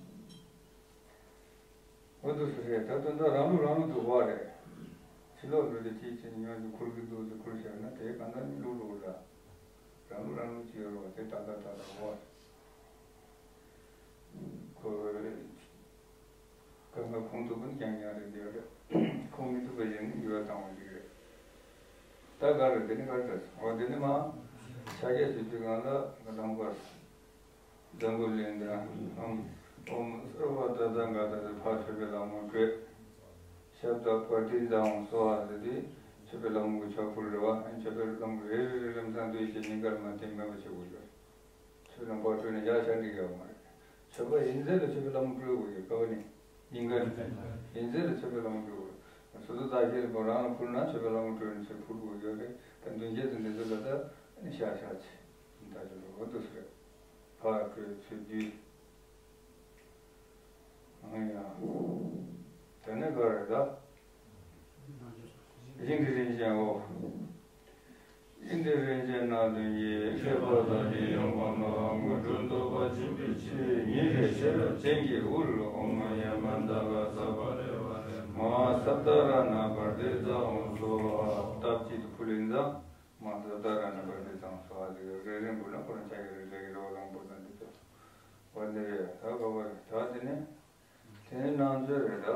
འོ་འདུག་སེ་རེད། ད་དོན་དག་རང་ལུགས་རང་ལུགས་འདུག་བ་རེད། ཕྱི་ལོགས་ལུས་དེ་ཅིག་ཅིག་ཉོན་ཅིག་ཁུར་གི་འདུག་ཅིག་ཁུར་བྱས་ན་དེ་གང་ལྟར་ནི་ལུགས་ལུགས་ར། རང་ལུགས་རང་ལུགས་ཅིག་ཡོད་རེད་བ་དེ་ད་ལྟ་ད་ལྟ་འོ། ཁོ། གང་ག་ཁོང་ཐུག་ཀུན་ཀྱང་ཉག་རེ་འདི་རེད། ཁོང་མི་ཐུག་པ་ཡིན་ནི་ཡུལ་བ་བཏང་བ་ཞིག་རེད། ད་ག་རེ་འདི་ནི་ག་རེ་ཟེར། འོ་འདི་ནི་མ། ཕྱག་རྒྱ་བྱེད་དུས་སྒང་ལ་ང་དང་པར། འཛམ་བུ་གླིང་འདི་ན་ཨོཾ་སརྦ་ཏ་ཐཱ་ག་ཏ་ཟེར་ཕར་མཆོད་པའི་ལྷ་མོ་བྲོས། ཞབས་དང་པ་ཏི་ཙ་ཧོ་སྭཱ་ཧཱ་ཟེར་དུས་མཆོད་པའི་ལྷ་མོ་གི་ཕྱག་ཕུལ་རེད་བ། མཆོད་པའི་ལྷ་མོ་རེ་རེ་རེ་ལམ་སང་དུས་ཀྱི་སྙིང་གར་མ་བསྟན་མེད་པ་བྱེད་དགོས་ཡོད། མཆོད་ལམ་པར་སྤྲོད་ནས་ཡར་ཤར་འགྲིག་ཡོད་མ་རེད། མཆོད་པ་ཡིན་ཚད་ལ་མཆོད་པའི་ལམ་སྤྲོད་དགོས་ཀྱི་དཀའ་བ་ནི། ཡིན་ག་ཡིན་ཚད་ལ་མཆོད་པའི་ལམ་སྤྲོད་དགོས། སོ་སོ་བདག་གཞན་ལ་ཁོ་རང་ལ་ཕུལ་ན་མཆོད་པའི་ལམ་སྤྲོད་ནས་ཕུལ་དགོས་ཀྱི་རེད། ད་མདུན་བསྐྱེད་དེ་འདི་ཚོ་ལ་ད་ཤར་ཤར་ཆེ་ད་ཅི་ལོ་འོ་འདུག་སེ་རེད། ཕར་སྤྲོད་ཚུར་བསྡུས། ཨང་ཡ། དེ་ནས་ག་རེ་ད། ཨིན་དྲི་རིན་ཆེན་འོ། ཨིན་དྲི་རིན་ཆེན་སྣ་བདུན་གྱིས། མཁས་པ་དག་གི་ཡོན་སྒོ་ནོར། དངོས་གྲུབ་འདོད་པ་ཆེན་པོའི་ཕྱིར། ཉིན་རེ་ཤེས་རབ་སྤྱན་གྱིས་དབུལ། ཨོཾ་ཡ་མ་ཏ་ག་ས་པ་རི་ཝ་རེ་མ་ཧཱ་ས་ཏ་ར་ཎ་པ་ཏི་ཙ་ཧོ་སྭཱ་ཧཱ། སྟབས་གཅིག་ཏུ་ཕུལ་ཡིན་ཙང་། མ་ཧཱ་ས་ཏ་ར་ཎ་པ་ཏི་ཙ་ཧོ་སྭཱ་ཧཱ་ཟེར་རེ་རེ་འབུལ་ན་ཁོ་རང་ཆ་གི་རེ་ལས་ཀྱི་རེ་བ་བླང་པོ་དང་འདི་ཚོ། འོ་འདི་རེད། ད་ག་བ་རེད། ད་དེ་ནས། དེ་ནས་ནང་མཛོད་རེད་ད།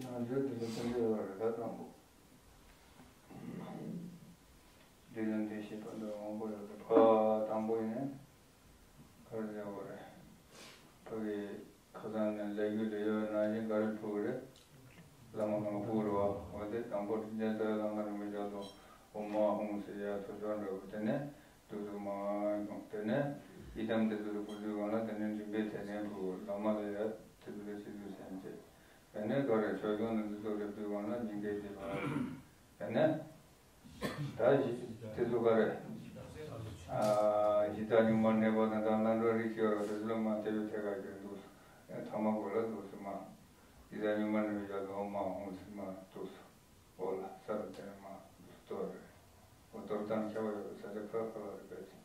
ནང་མཛོད་དེ་ཚོ་དེ་འདྲ་ཡོད་རེད་ད་དང་པོ། འདི་ལ་འདི་ཞེས་པ་འདི་མང་པོ་ཡོད་རེད། ཕ་དང་པོ་ཡིན་ནས་ག་རེ་ཟེར་བ་རེད། ཕ་གི་ཁ་སང་ནས་ལས་རྒྱུ་ལས་ཡོད་ནང་བཞིན་ག་རེ་ཕུལ་བ་རེད། བླ་མ་གང་ཕུལ་བ་རེད་བ། འོ་དེ་དང་པོ་དྲིན་ཅན་རྩ་བའི་བླ་མ་རིན་པོ་ཆེ་ལ་ཨོཾ་མ་ཧཱུྃ་ཟེར་ཡ་ཐོ་ཅོག་འདྲ་བོ་དེ་ནས། དུས་སུ་མ་ཡོང་། དེ་ནས་ཡི་དམ་དེ་ཚོ་ལ་ཕུལ་དུས་སྒང་ལ་དེ་ནས་མགྲིན་པའི་ཚད་ནས་ཕུལ། བླ་མ་ལ་ཡ་དེ་ཚོ་ལ་ཆེད་དུ་སེམས་བསྐྱེད། དེ་ནས་ག་རེ་ཆོས་སྐྱོང་ནི་འདི་ཚོ་ལ་ཕུལ་སྒང་ལ་སྙིང་གའི་དེ་བ། དེ་ནས་ད་ཡི་དེ་ཚོ་ག་རེ་ཨ་ཡི་དྭགས་སྨྱུག་མ་ནད་པ་དང་ད་ནང་འགྲོ་རིགས་ཡོད་ར། དེ་ཚོ་ལ་མ་དེ་བའི་ཐད་ཀར་གྱི་འདུག་ཐ་མ་གོ་ལ་འདུག་སེ་མ། ཡི་དྭགས་སྨྱུག་མ་ནད་པའི་ཡ་ལོ་མ་འོང་སེ་མ་འདུག་སེ། འོ་ལ་ས་རུ་དེ་ནས་མ་གཏོར་རེད། འོ་གཏོར་སྟངས་ཁྱད་པར་ཡོད་པའི་ས་ཆ་ཁ་ཁ་ལ་རེ་བས་ཏེ།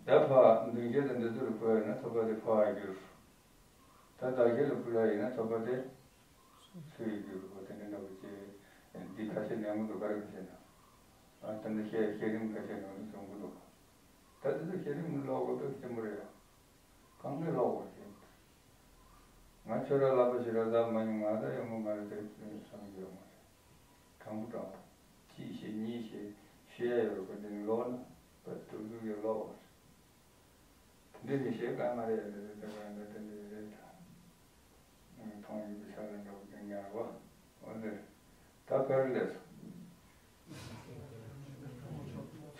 ད་ཕ་མདུན་བསྐྱེད་དང་འདི་ཚོ་ལ་ཕུལ་ཡ་ཡིན་ན་ཐོབ་པ་དེ་ཕ་ཡི་རྒྱུར། ད་བདག་གཞན་ལ་ཕུལ་ཡ་ཡིན་ན་ཐོབ་པ་དེ་སུ་ཡི་རྒྱུར། འོ་དེ་འདྲ་འདྲ་པོ་ཅིག་འདི་ཁ་ཤས་ནས་མི་འདུག་ག་རེ་ཁ་ཤས་ན། ཨ་ད་འདི་བཤད་བཤད་རིམ་ཁ་ཤས་ནང་དུ་བྱུང་གི་འདུག་ད་འདི་ཚོ་བཤད་རིམ་ནི་ཀློག་དགོས་པའི་སྐྱེན་པོ་རེད་ཡ། གང་གིས་ཀློག་དགོས་ཀྱི། ང་ཁྱོད་ར་ལག་པ་ཞིག་ར་ཟ་མ་མྱོང་ང་ད་ཡོང་གི་མ་རེད་དེ་བསམ་གྱི་ཡོད་མ་རེད། དྲང་པོ་དྲང་པོ། གཅིག་བཤད་གཉིས་བཤད་ཤེས་ཡ་ཡོད་རེད་པ། འདི་ནི་ཀློག་ན་པ་དུག་དུག་གིས་ཀློག་པ་རེད། འདི་མི་ཤེས་ག་མ་རེད་འདི་རེད་དེ་ག་འདི་དེ་འདི་རེད་ད། མཐོང་ཡོང་གི་ཤ་ལ་འདྲ་བོ་དེ་ཉར་བ། འོ་འདི་ད་བར་ལས་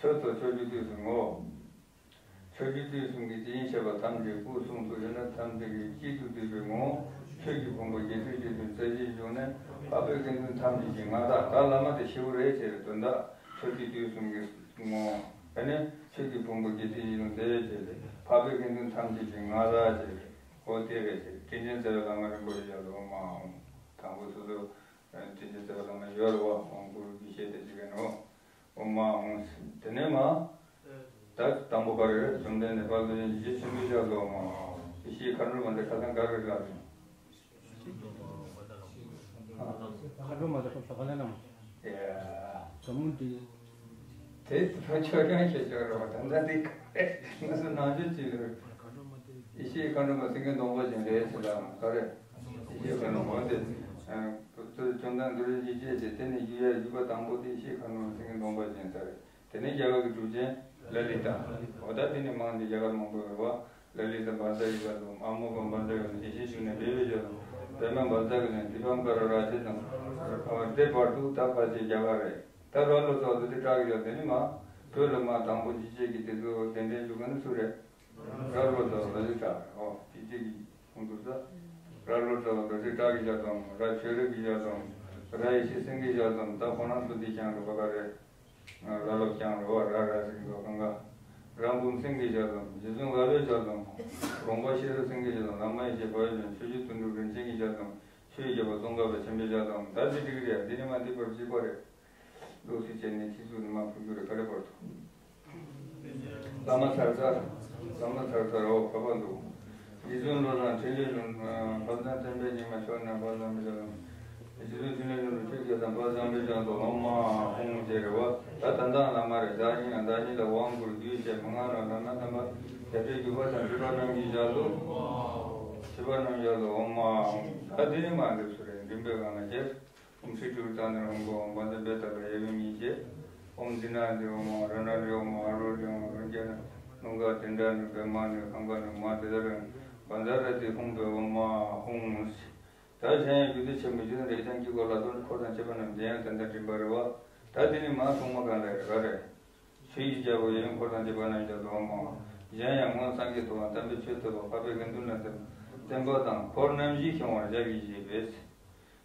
སོ། ཆོས་ཐོབ་ཕྱོགས་བཅུ་དུས་གསུམ་ངོ་། ཕྱོགས་བཅུ་དུས་གསུམ་གྱི་དེ་བཞིན་གཤེགས་པ་ཐམས་ཅད་སྐུ་གསུང་ཐུགས་ཡོན་ཏན་ཐམས་ཅད་ཀྱིས་གཅིག་ཏུ་བསྡུས་པའི་ངོ་བོ། ཆོས་ཀྱི་ཕུང་པོ་བརྒྱད་ཁྲི་བཞི་སྟོང་རྩ་བཞིའི་འབྱུང་གནས་འཕགས་པའི་དགེ་འདུན་ཐམས་ཅད་ཀྱི་མངའ་བདག་ད་བླ་མ་དེ་ཞེ་པོ་རེད་ཅེས་དོན་དག་ཕྱོགས་བཅུ་དུས་གསུམ་གྱི་ངོ་བོ། ཨ་ནི་ཆོས་ཀྱི་ཕུང་པོ་བརྒྱད་ཁྲི་བཞི་སྟོང་རྩ་བཞི་ཅེས་འཕགས་པའི་དགེ་འདུན་ཐམས་ཅད་ཀྱི་མངའ་བདག་ཅེས་འོ་དེ་རེད་ཅེས་དྲིན་ཅན་རྩ་བའི་བླ་མ་རིན་པོ་ཆེ་ཡ་ལོ་མ་འོང་དང་པོ་སོ་སོ། དྲིན་ཅན་བརྩེ་བ་བླ་མ་ཡོད་རེད་བ། དབང་བསྐུར་གྱི་ཞལ་དེ་ཅིག་གི་ནོ། ཨོ་མ་ཨོ། དེ་ནས་མ། ད་དང་པོ་ག་རེ་རེད། བཅོམ་ལྡན་འདས་དཔལ་རྡོ་རྗེ་འཇིགས་བྱེད་ཆེན་པོའི་ཞལ་དུ་ཨོ་མ་ཨོ། ཡེ་ཤེས་མཁའ་འགྲོ་མ་དེ་ཁ་སང་ག་རེ་ལབ་ཡིན། མཁའ་འགྲོ་མ་དེ་ཁོ་ས་ག་ལ་ན་མ། ཡ། ག་མུ་དེ། དེ་ཕར་ཆོས་ཀྱང་ཤེས་ཆོག་རེད་བ། ད་ལྟ་འདི་ག་རེ་ང་ཚོ་ནང་ཆོས་ཅིག་རེད། ཡེ་ཤེས་མཁའ་འགྲོ་མ་སེང་གེ་གདོང་པ་ཅན་རེད་ཟེར་ལ་ག་རེ། ཡེ་ཤེས་མཁའ་འགྲོ་མ་དེ། བཅོམ་ལྡན་རྡོ་རྗེ་འཇིགས་བྱེད་ཅེས་དེ་ནི་རྒྱུ་ཡ་རྒྱུད་པ་དང་པོ་དེ་ཡེ་ཤེས་མཁའ་འགྲོ་མ་སེང་གེ་གདོང་པ་ཅན་ས་རེད། དེ་ནས་རྒྱ་གར་གྱི་གྲུབ་ཆེན་ལ་ལི་ཏ། འོ་ད་དེ་ནས་མང་དེ་རྒྱ་གར་མང་པོ་ཡོད་རེད་བ། ལ་ལི་ཏ་བཛྲ་གི་ཞལ་དུ། ཨ་མོ་གྷ་བཛྲ་གི་ཞལ་དུ། ཡེ་ཤེས་འབྱུང་གནས་བཻ་བྷའི་ཞལ་དུ། པདྨ་བཛྲ་གི་ཞལ་དུ། དི་པཾ་ཀ་ར་རཱ་ཛའི་དང་། དེ་བར་དུ་ད་ཕལ་ཆེར་རྒྱ་གར་རེད། ད་ར་ལོ་ཙཱ་བ་དེ་བཀྲག་གི་ཞལ་དུ། དེ་ནི་མ་བོད་ལ་མ་དང་པོ་འཇིགས་བྱེད་ཀྱི་དེ་ཚོ་གདན་འདྲེན་ཞུ་མཁན་ནི་སུ་རེད། ར་ལོ་ཙཱ་བ་ལ་ལི་ཏ། ཨོ་དེ་གཅིག་གི་ཁོང་དུ་ས། ར་ལོ་ཙཱ་བ་རྡོ་རྗེ་བཀྲག་གི་ཞལ་དུ། ར་ཆོས་རིག་གི་ཞལ་དུ། ར་ཡེ་ཤེས་སེང་གེའི་ཞལ་དུ། ད་ཁོ་རང་ཚོ་འདི་ཀྱང་རུ་བ་ག་རེད། ལ་ལོ་ཀྱང་རུ་བ་ར་ར་ཟིག་འདུག་གང་ག་ར་འབུམ་སེང་གེའི་ཞལ་དུ། རྗེ་བཙུན་ཝ་ལོའི་ཞལ་དུ། དགོངས་པ་བཤད་སྲོལ་སེང་གེའི་ཞལ་དུ། བླ་མ་ཡེ་ཤེས་དཔལ་ཡོན་ཆོས་ཀྱི་དོན་གྲུབ་རིན་ཆེན་གྱི་ཞལ་དུ། ཆོས་ཀྱི་རྒྱལ་པོ་ཙོང་ཁ་པ་ཆེན་པོའི་ཞལ་དུ། ད་འདི་འགྲིག་རེད། འདི་ནི་མ་འདི་བར་གཅིག་པ་རེད། འདུག་སེ་བྱས་ནས་ཕྱིས་སུ་ནི་མ་ཕུལ་རྒྱུ་རེད། ག་རེ་བར་དུ། བླ་མ་ཚར་ཚར། བླ་མ་ཚར་ཚར། འོ་བབ་པ་འདུག་རྗེ་བཙུན་བློ་བཟང་འཕྲིན་ལས་གཞུང་། ཨ། དཔལ་ལྡན་བསྟན་པའི་ཉི་མ་མཆོག་ནས་དཔལ་བཟང་པོའི་ཞལ་དུ། རྗེ་བཙུན་འཕྲིན་ལས་གཞུང་དུ་ཆོས་ཀྱི་དང་དཔལ་བཟང་པོའི་ཞལ་དུ། ཨོཾ་ཨཱཿཧཱུྃ་ཞེས་རེད་བ། ད་ད་ལྟ་བླ་མ་རེད། བདག་ཉིད་ལ་བདག་ཉིད་ལ་དབང་བསྐུར་རྒྱུད་བཤད་མན་ངག་རྣམས་བླ་མ་དམ་པ་རྒྱ་མཚོའི་བརྒྱུད་པ་དང་སྤྲུལ་པ་རྣམས་ཀྱི་ཞལ་དུ། སྤྲུལ་པ་རྣམས་ཞལ་དུ། ཨོཾ་ཨཱཿཧཱུྃ། ད་འདི་ནི་མ་འདི་སུ་རེད། མགྲིན་པའི་སྒང་ལ་ཁྱེར། ཨོཾ་སྲི་ཀྲུ་ཏ་ནི་ཧཱུྃ། ཨོཾ་བཛྲ་བེ་ཏ་ལ་ཡབ་ཡུམ་གཉིས་བྱས། ཨོཾ་དི་ན་ནི་ཨོཾ། ཨ་ར་ཎ་རི་ཨོཾ། ཨ་རོ་ཎི་ཨོཾ། རོ་ཀྱ་ནི་ནུ་ག་དི་ཌ་ནི་བེ་མ་ནི་ཧང་ག་ནི་མ་དི་ད་ར་བཛྲ་ར་ཏི་ཧཱུྃ་བེ། ཨོཾ་ཨཱཿཧཱུྃ། ད་གཞན་ཡང་རྒྱུད་སྡེ་ཆེན་པོའི་རྗེ་བཙུན་རིགས་ལྡན་དཀྱིལ་འཁོར་ལ་སྟོན་འཁོར་དང་བཅས་པ་རྣམས་དེ་ཡང་དེ་ལྟར་མགྲིན་པ་རེད་བ། ད་འདི་ནི་མ་ཐོག་མ་གང་ལས་རེད་ག་རེད། ཆོས་ཀྱི་རྒྱལ་པོ་ཡབ་ཡུམ་འཁོར་དང་བཅས་པ་རྣམས་ཀྱང་ལོ་མང་། གཞན་ཡང་སྔོན་སངས་རྒྱས་ཐུབ་དབང་དམ་པའི་ཆོས་ཐོས་པ་འཕགས་པའི་དགེ་འདུན་ལ་བསྟེན་པ་དང་འཁོར་རྣམ་བཞི་ཤོང་བར་ཞལ་གྱིས་བཞེས་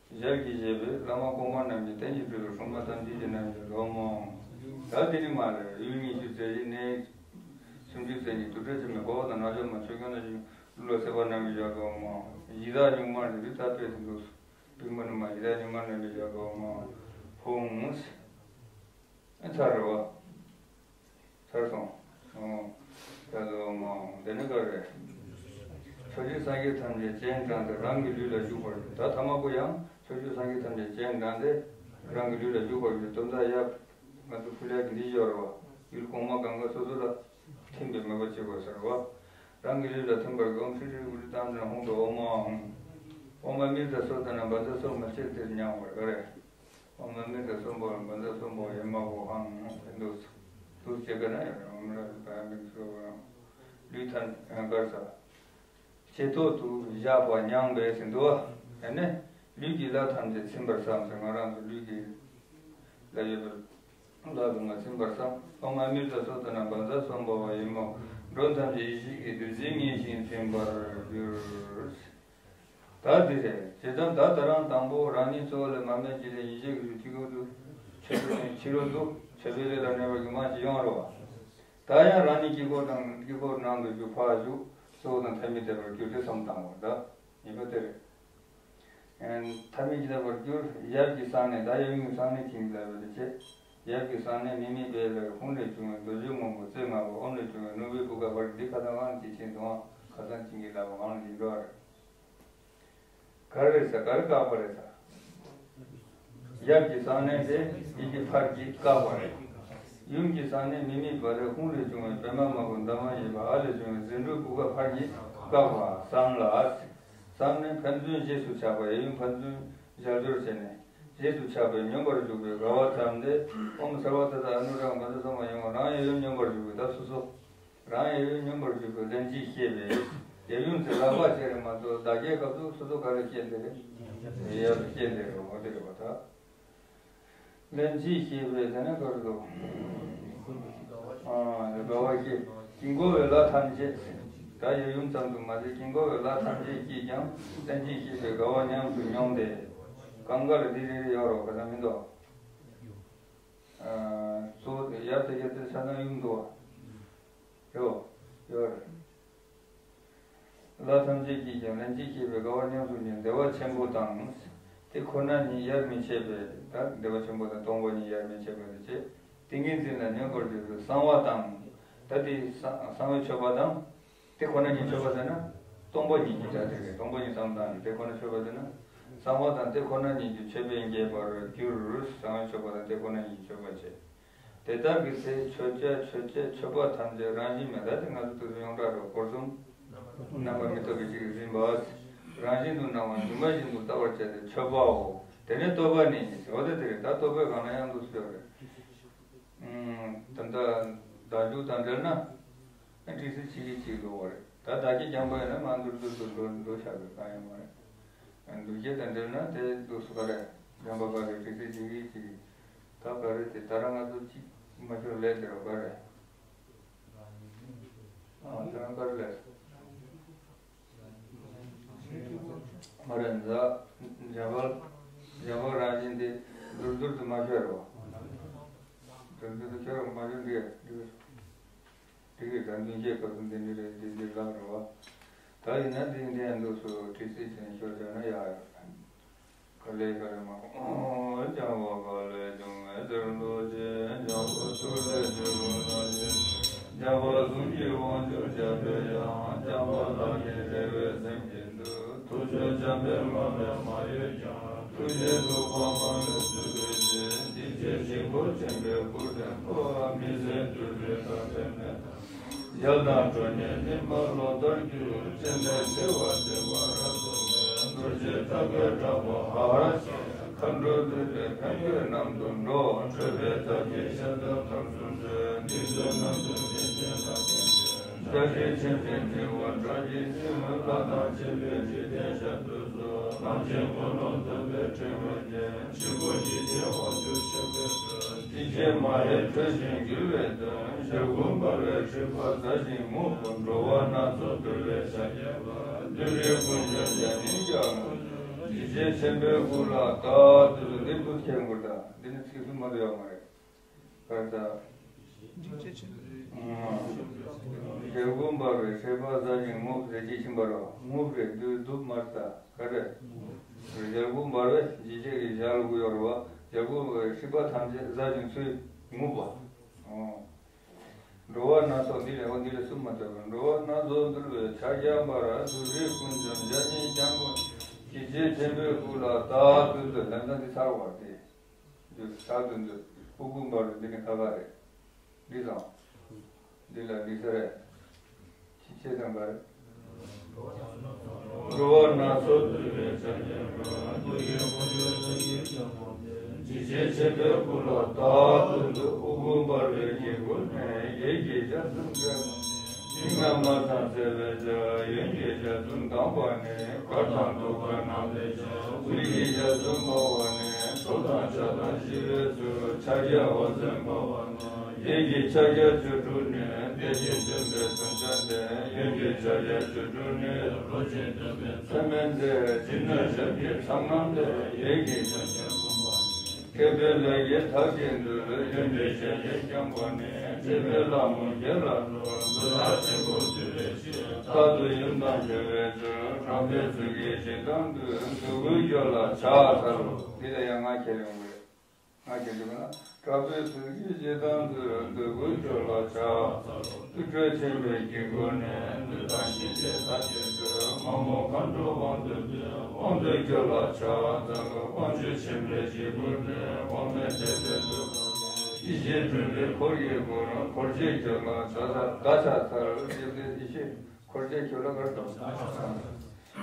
པས། ཞལ་གྱིས་བཞེས་པས་བླ་མ་གོང་མ་རྣམས་ཀྱི་བསྟན་གྱི་སྤྲུལ་པའི་སྲུང་མ་དམ་ཅན་གྱི་རྣམ་ཀྱང་ལོ་མང་། ད་དེ་ནི་མ་ལས་ཡུལ་ཉི་ཤུ་རྩ་བཞི་གནས་སུམ་ཅུ་རྩ་གཉིས་དུར་ཁྲོད་ཆེན་མོའི་འཁོར་བ་དང་རྣལ་འབྱོར་མ་ཆོས་སྐྱོང་དང་བཅས་པ་ལུས་ལ་སྲེད་པ་རྣམས་ཀྱང་ལོ་མང་། ཡི་དྭགས་སྨྱུག་མ་རེད། འདི་ད་དཔེ་དེ་འདུག་པུས་མོ་ནི་མ་ཡི་དྭགས་སྨྱུག་མ་རྣམས་ཀྱང་ལོ་མང་། ཧཱུྃ། ཨ། ཚར་རེད་བ། ཚར་སོང་། ཨོ། ད་ལོ་མང་། དེ་ནི་ག་རེ། ཕྱོགས་བཅུའི་སངས་རྒྱས་ཐམས་ཅད་སྤྱན་དྲངས་ཏེ་རང་གི་ལུས་ལ་བཞུགས་པར་གྱུར། ད་ཐ་མ་པོ་ཡང་ཕྱོགས་བཅུའི་སངས་རྒྱས་ཐམས་ཅད་སྤྱན་དྲངས་ཏེ་རང་གི་ལུས་ལ་བཞུགས་པར་གྱུར། དོན་དག་ཡབ་ང་ཚོ་ཕུལ་ཡག་གི་འདི་ཡོད་རེད་བ། ཡུལ་གོང་མ་གང་ག་སོ་སོ་ལ་ཐིམ་པའི་མོས་པ་བྱེད་དགོས་ཟེར་བ། རང་གི་ལུས་ལ་ཐིམ་པར་གྱུར། ཨོཾ་སྲི་ཀྲུ་ཏ་ནི་ཧཱུྃ་བེ། ཨོཾ་ཨཱཿཧཱུྃ། ཨོཾ་ཨ་མྲྀ་ཏ་སོ་ཏ་ན་བཛྲ་སོར་མོ་ལྕེ་དེར་མྱང་བར་ག་རེ། ཨོཾ་ཨ་མྲྀ་ཏ་སོར་མོ་བཛྲ་སོར་མོ་ཡེ་མ་བོ་ཧཱུྃ་ཟེར་འདུག་འདུག་ཅེས་བཀའ་གནང་ཡོད་རེད། ཨོཾ་ར་བ་མི་སོ་བ་ལུས་ཐམས་གར་ས། ལྕེ་ཐོག་ཏུ་བཞག་པ་མྱངས་པས་ཟེར་འདུག་བ། ཡང་ན་ལུས་ཀྱི་ལྷ་ཐམས་ཅད་ཚིམ་པར་བསམ་ཟེར། ང་རང་ཚོ་ལུས་ཀྱི་ལྷ་ཡོད་པའི་ལྷ་ཚོ་ང་ཚིམ་པར་བསམ། ཨོཾ་ཨ་མྲྀ་ཏ་སོ་ཏ་ན་བཛྲ་སོར་མོ་བ་ཡེ་མ་བོ། མགྲོན་ཐམས་ཅད་ཡེ་ཤེས་ཀྱི་བདུད་རྩིས་མཉེས་ཤིང་ཚིམ་པར་གྱུར། ད་འདི་རེད། ཇི་ལྟར་ད་ད་རང་དང་པོ་རང་ཉིད་གཙོ་བོ་ལས་མ་སྨད་ཅིག་ལས་ཡིན་ཞེས་ཀྱི་ཚུལ་གྱིས་འཁོར་དུ་ཆོས་སྐྱོང་ནས་ཕྱི་རོལ་དུ་མཆོད་པའི་རིགས་ལ་གནས་པར་གྱུར་མ་ཞིག་ཡོང་རོ། ད་ཡང་རང་ཉིད་དཀྱིལ་འཁོར་དང་དཀྱིལ་འཁོར་ནང་དུ་བཞུགས་ཕར་བཞུགས་གཙོ་བོ་དང་ཐ་མི་དད་པར་གྱུར་ཏེ་བསམ་བཏང་བ་ད་ཡིན་པ་དེ་རེད། ཐ་མི་དད་པར་གྱུར། ཡབ་ཀྱི་གསང་གནས། ད་ཡབ་ཡུམ་གྱི་གསང་གནས་ཅིག་ལ་བས་ཏེ་བྱེད། ཡབ་ཀྱི་གསང་གནས་མི་དམིགས་པའི་ལྷའི་ཧཱུྃ་ལས་བྱུང་བའི་རྡོ་རྗེ་སྔོན་པོ་རྩེ་ལྔ་པོ་ཨོཾ་ལས་བྱུང་བའི་ནོར་བུའི་བུ་ག་ཕར་འདི་ཁ་སང་ཨང་ཅིག་ཕྱིན་སོང་ཨ། ཁ་སང་ཅིག་གི་ལབ་ཨང་ལ་ཡིན་འགྲོ་ཨ་རེད། ག་རེ་རེད་ཟེར། ག་རེ་བཀག་པ་རེད་ཟེར། ཡབ་ཀྱི་གསང་གནས་དེ་ཡིད་ཀྱི་ཕར་གྱིས་བཀག་པ་རེད། ཡུམ་གྱི་གསང་གནས་མི་དམིགས་པ་ལྷའི་ཧཱུྃ་ལས་བྱུང་བའི་པདྨ་དམར་པོ་འདབ་མ་བཞི་པ་ཨ་ལས་བྱུང་བའི་ཟེའུ་འབྲུའི་བུ་ག་ཕར་གྱིས་བཀག་པ་བསམ་ལ། བསམ་ནས་ཕན་ཚུན་རྗེས་སུ་ཆགས་པ། ཡབ་ཡུམ་ཕན་ཚུན་ཞལ་སྦྱོར་བྱས་ནས་རྗེས་སུ་ཆགས་པའི་སྙོམས་པར་འཇུག་པའི་དགའ་བ་བརྩམས་ཏེ། ཨོཾ་སརྦ་ཏ་ཏ་ཨ་ནུ་རཀྵ་བཛྲ་སོར་མོ་ཡེ་མ་བོ། རང་ཡབ་ཡུམ་སྙོམས་པར་འཇུག་པའི་ད་སོ་སོ། རང་ཡབ་ཡུམ་སྙོམས་པར་འཇུག་པའི་ལན་གཅིག་བཤད་པས། ཡབ་ཡུམ་ཟེར་ལག་པ་བྱས་རེད་མ་གཏོགས་བདག་བསྐྱེད་སྐབས་སུ་སོ་སོ་ག་རེ་བཤད་དེ་རེད། ཡབ་བསྐྱེད་དེ་རེད། འོ་དེ་རེད་པ་ད། ལན་གཅིག་བཤད་པས་དེ་ནས་ག་རེ་འདུག་ཨ་དགའ་བ་བསྐྱེད། དཀྱིལ་འཁོར་བའི་ལྷ་ཐམས་ཅད། ད་ཡབ་ཡུམ་ཙམ་དུ་མ་ཟད་དཀྱིལ་འཁོར་བའི་ལྷ་ཐམས་ཅད་ཀྱིས་ཀྱང་ལན་གཅིག་བཤད་པའི་དགའ་བ་ཉམས་སུ་མྱོང་སྟེ། གང་ག་ལ་འདི་རེ་རེ་ཡོད་རོགས་ག་ཚ་མི་འདུག་ཨ་གཙོ་བོ་དེ་ཡབ་དེ་ཡབ་དེ་ཆ་ཚང་ཡུམ་འདུག་བ། ཡོད། ཡོད་རེད། ལྷ་ཐམས་ཅད་ཀྱིས་ཀྱང་ལན་གཅིག་བཤད་པའི་དགའ་བ་ཉམས་སུ་མྱོང་བདེ་བ་ཆེན་པོ་དང་ དེ་ཁོ་ན་ཉིད་དབྱེར་མི་ཕྱེད་པས། ད་བདེ་བ་ཆེན་པོ་དང་སྟོང་པ་ཉིད་དབྱེར་མི་ཕྱེད་པ་དེ་བྱས། ཏིང་ངེ་འཛིན་ལ་མངོན་པར་འདོད་པའི་གསང་བ་དང་། ད་དེ་གསང་གསང་བའི་མཆོད་པ་དང་། དེ་ཁོ་ན་ཉིད་མཆོད་པ་ཟེར་ན། སྟོང་པ་ཉིད་ཀྱི་སྒྲ་དེ་རེད། སྟོང་པ་ཉིད་བསམ་བཏང་ནས་དེ་ཁོ་ན་མཆོད་པ་ཟེར་ན། གསང་བ་དང་དེ་ཁོ་ན་ཉིད་ཀྱི་མཆོད་པས་འགེབས་པར་འགྱུར། གསང་བའི་མཆོད་པ་དང་དེ་ཁོ་ན་ཉིད་ཀྱི་མཆོད་པ་བྱས། དེ་དག་གི་ཚེ་མཆོད་བྱ་མཆོད་བྱེད་མཆོད་པ་ཐམས་ཅད་རང་བཞིན་མེད། ད་དེ་ང་ཚོ་དུས་ཡོངས་གྲགས་སུ་སྐོར་གསུམ། རྣམ་པ་མི་རྟོག་པའི་ཚིག་གིས་ཟིན་པ། རང་བཞིན་དུ་སྣང་བ་སྒྱུ་མ་བཞིན་དུ་ལྟ་བར་བྱ་སྟེ་མཆོད་པའོ། དེ་ནས་བསྟོད་པ་ནི་ཟེར་བ་དེ་དེ་རེད། ད་བསྟོད་པའི་སྒང་ལ་ཡང་འདུག་ཟེར་བ་རེད། ཨུམ། ད་ལྟ་བདག་འཇུག་དང་འབྲེལ་ན། ཨ་ཏི་སེ་ཕྱེད་ཀ་གཅིག་འགྲོ་བ་རེད། ད་བདག་གིས་སྦྱངས་པ་ཡིན་ན་མར་མདོར་བསྡུས་སུ་འགྲོ་འགྲོ་བཞག་པའི་གང་ཡང་མ་རེད། ཨ་འདུ་བྱེད་དང་འབྲེལ་ན་དེ་འདུག་སུ་ག་རེ། སྦྱངས་པ་ག་རེ། ཏི་སེ་ཕྱེད་ཀ་གཅིག། ད་ག་རེ་དེ་ད་རང་ང་ཚོ་གཅིག་མ་ཤོར་ལས་དེ་རོ་ག་རེ། ཨ་ད་རང་ག་རེ་ལས། མ་རེད་ད། སྦྱངས་པ་སྦྱངས་པ་རང་བཞིན་དེ་མདོར་བསྡུས་སུ་མ་ཤོར་རོ། མདོར་བསྡུས་སུ་ཤོར་མ་ཤོར་འདི་འདི། དེ་གི་དང་འདུ་བྱེད་སྐབས་སུ་འདི་འདྲ་རེད། འདི་འདི་ལབ་རེད་བ། ད་ཡིན་ན་འདི་འདི་ཡང་འདུག་སུ་ཏི་སེ་ཅན་ཤོར་བྱས་ན་ཡག་ཡོད། ག་ལེ་ག་ལེ་མ། སྦྱངས་པ་ག་ལས་བྱུང་བའི་ཟེར་འདུག་ཅེས། སྦྱངས་པ་ཐུགས་ལས་བྱུང་བ་ལ་ཞེན། སྦྱངས་པ་གཟུངས་ཀྱི་དབང་ཕྱུག་སྦྱངས་པའི་དབྱངས། སྦྱངས་པ་ལྷ་ཉིད་རེ་བའི་སེམས་ཀྱིས་འདུད། ཐུགས་མཆོག་འཇམ་དཔལ་དམར་པོས་མ་གཡོས་ཀྱང་། ཐུགས་རྗེའི་ཐུབ་པ་མ་ལུས་སྤྲུལ་པའི་སྤྱན། འཇིགས་བྱེད་ཞིག་པོ་ཆེན་པོའི་སྐུ་ལྡན་པ། མི་ཟད་གདུལ་བྱའི་བདག་པོའི་གནས། ཞལ་དང་ཁྲོ་གཉེར་སྙིམ་པ་ལོ་ལྟར་འགྱུར། སྤྱན་ལྡན་བྱེ་བ་བདེ་བར་གསུངས་པའི། རྡོ་རྗེ་ལྟ་བུའི་གྲགས་པ་ཧ་ཧ་ཞེས། མཁའ་འགྲོ་འདུས་པའི་ཕན་ཡོན་རྣམས་དུ་འགྲོ། ཁྲོས་པའི་ཐབས་ཀྱིས་ཞལ་དང་ཕྱག་གསུམ་མཛད། འདི་ཚོའི་རྣམ་ཐོས་སེམས་ཅན་ལ་ཕན་ཕྱིར། བཀྲ་ཤིས་ཆེན་པོའི་འགྲེལ་པ་བཀྲ་ཤིས་ཤིང་། ལྷ་དང་བཅས་པའི་འཇིག་རྟེན་ཞབས་ཏུ་སོགས། ལམ་གྱི་འཁོར་ལོ་འདུ་བའི་ཕྲེང་བ་ཅན། ཕྱུག་པོ་ཞི་བྱེད་དབང་ཕྱུག་ཆེན་པོའི་མཚན། འཇིགས་བྱེད་མ་ཧེ་ཁྲོས་ཤིང་འགུལ་བའི་གདོན། ཞལ་དགུ་འབར་བའི་མཁྲིས་པ་ཟ་ཞིང་ངུ། འགྲོ་བ་སྣ་ཚོགས་འདུལ་བའི་ཕྱག་རྒྱ་པ། བདུད་རིགས་དཀོན་མཆོག་བརྒྱ་བྱིན་ཀྱང་ངུ། འཇིགས་བྱེད་ཆེན་པོའི་སྐུ་ལ་བལྟ། དེ་ཚོ་འདི་འདུག་ཁྱེད་མགུར་དང་འདི་ནི་ཚིག་གསུམ་མ་གཏོགས་ཡོད་མ་རེད། བར་ད། འཇིགས་བྱེད་ཆེན་པོའི། ཞལ་དགུ་འབར་བའི་མཁྲིས་པ་ཟ་ཞིང་ངུ། ཟས་བཅད་ཕྱིན་པ་རོ། ངུ་རེད། འདུག་འདུག་མར་ད་ག་རེ། ཞལ་དགུ་འབར་བས་འཇིགས་བྱེད་ཀྱི་ཞལ་དགུ་ཡོད་རེད་བ། ཞལ་དགུ་འབར་བའི་མཁྲིས་པ་ཐམས་ཅད་ཟ་ཞིང་ཚུལ་ངུ་བ། འགྲོ་བ་སྣ་ཚོགས་འདི་ལས་འོ་འདི་ལས་གསུམ་མ་གཏོགས་པ། འགྲོ་བ་སྣ་ཚོགས་འདུལ་བའི་ཕྱག་རྒྱ་པ། བདུད་རིགས་དཀོན་མཆོག་བརྒྱ་བྱིན་ཀྱང་ངུ། འཇིགས་བྱེད་ཆེན་པོའི་སྐུ་ལ་བལྟ། དེ་ཚོ་ལམ་སང་འདི་ཚར་བ་སྟེ། འདི་ལྟར་དུ་འདོད། ཨུ་གུ་འབར་བའི་འདི་ནི་ཁ་ཁ་རེད། འདི་དང་། འདི་ལ་འདི་ས་རེད། ཅི་བྱེད་དང་འབར། འགྲོ་བ་སྣ་ཚོགས་འདུལ་བའི་ཕྱག་རྒྱ་པ། འཇིགས་བྱེད་ཆེན་པོའི་སྐུ་ལ་བལྟ། དེ་ཚོ་ཨུ་གུ་འབར་བའི་དཀྱིལ་འཁོར་ནས། ཡིད་ཀྱི་ཞལ་གསུམ་སྤྲོས་མ་ནི། མིག་རྣམས་མ་ཚང་གསལ་བའི་ཕྱག། གཡོན་གྱི་ཞལ་གསུམ་གདངས་པ་ནི། གར་དང་དུ་གར་སྣང་མཛད་ཅིང་། དབུས་ཀྱི་ཞལ་གསུམ་འབར་བ་ནི། གྲོགས་དང་ཕྱག་དང་ཞི་བའི་ཚུལ། ཕྱག་རྒྱ་འོད་ཟེར་འབར་བ་ནི། ཡིད་ཀྱི་ཕྱག་རྒྱ་བཅུ་དྲུག་ནི། བདེ་ཆེན་སྟོན་པའི་མཚོན་ཆ་ལྡན། གཡོན་གྱི་ཕྱག་རྒྱ་བཅུ་དྲུག་ནི། རོ་ཆེན་སྟོན་པའི་མཚན་མས་མཛེས། སྤྱི་ནོར་ཞབས་ཀྱི་ཚངས་རྣམས་ལས། ཡིད་ཀྱི་ཕྱག་རྒྱ་བུམ་པ་ནི། མཁས་པའི་ལས་ཀྱི་ཐབས་ཀྱིས་འདུལ། གཡོན་པའི་ཞལ་གྱིས་བརྐྱང་བ་ནི། མཁྲིས་པའི་ལྷ་མོ་བརྒྱད་ལ་སྤྲོ། འདོད་ཆགས་ཆེན་པོ་འདུལ་བའི་ཕྱིར། རྟག་ཏུ་ཡུམ་དང་འབྲེལ་བའི་ཚུལ། དྲག་པོའི་ཚུལ་གྱིས་ཇི་ལྟར་འདུལ། འདོད་དགུའི་རྒྱུད་ལ་ཕྱག་འཚལ་ལོ། འདི་ལ་ཡང་ང་ཁྱེར་ཡོང་གི་རེད། ང་ཁྱེར་འདུག་ན། དྲག་པོའི་ཚུལ་གྱིས་ཇི་ལྟར་འདུལ། འདོད་དགུའི་རྒྱུད་ལ་ཕྱག་འཚལ་ལོ། དུར་ཁྲོད་ཆེན་པོའི་དཀྱིལ་འཁོར་ནས། བདུད་དང་གཤིན་རྗེའི་ལྷ་བརྒྱད་སྤྲོས། མ་མོ་མཁའ་འགྲོ་དབང་དུ་འདུས། དབང་པོའི་རྒྱུད་ལ་ཕྱག་འཚལ་ལོ། དབང་ཕྱུག་ཆེན་པོའི་དཀྱིལ་འཁོར་ནས། དབང་མེད་དེ་ལྟར་འདུད་པ་ནི། ཡེ་ཤེས་སྤྲུལ་པའི་འཁོར་གྱིས་བསྐོར། འཁོར་བཅས་རྒྱུད་ལ་ཕྱག་འཚལ། ད་ཕྱག་འཚལ་ཞེས་ཏེ་ཡེ་ཤེས་འཁོར་བཅས་རྒྱུད་ལ་གར་དང་།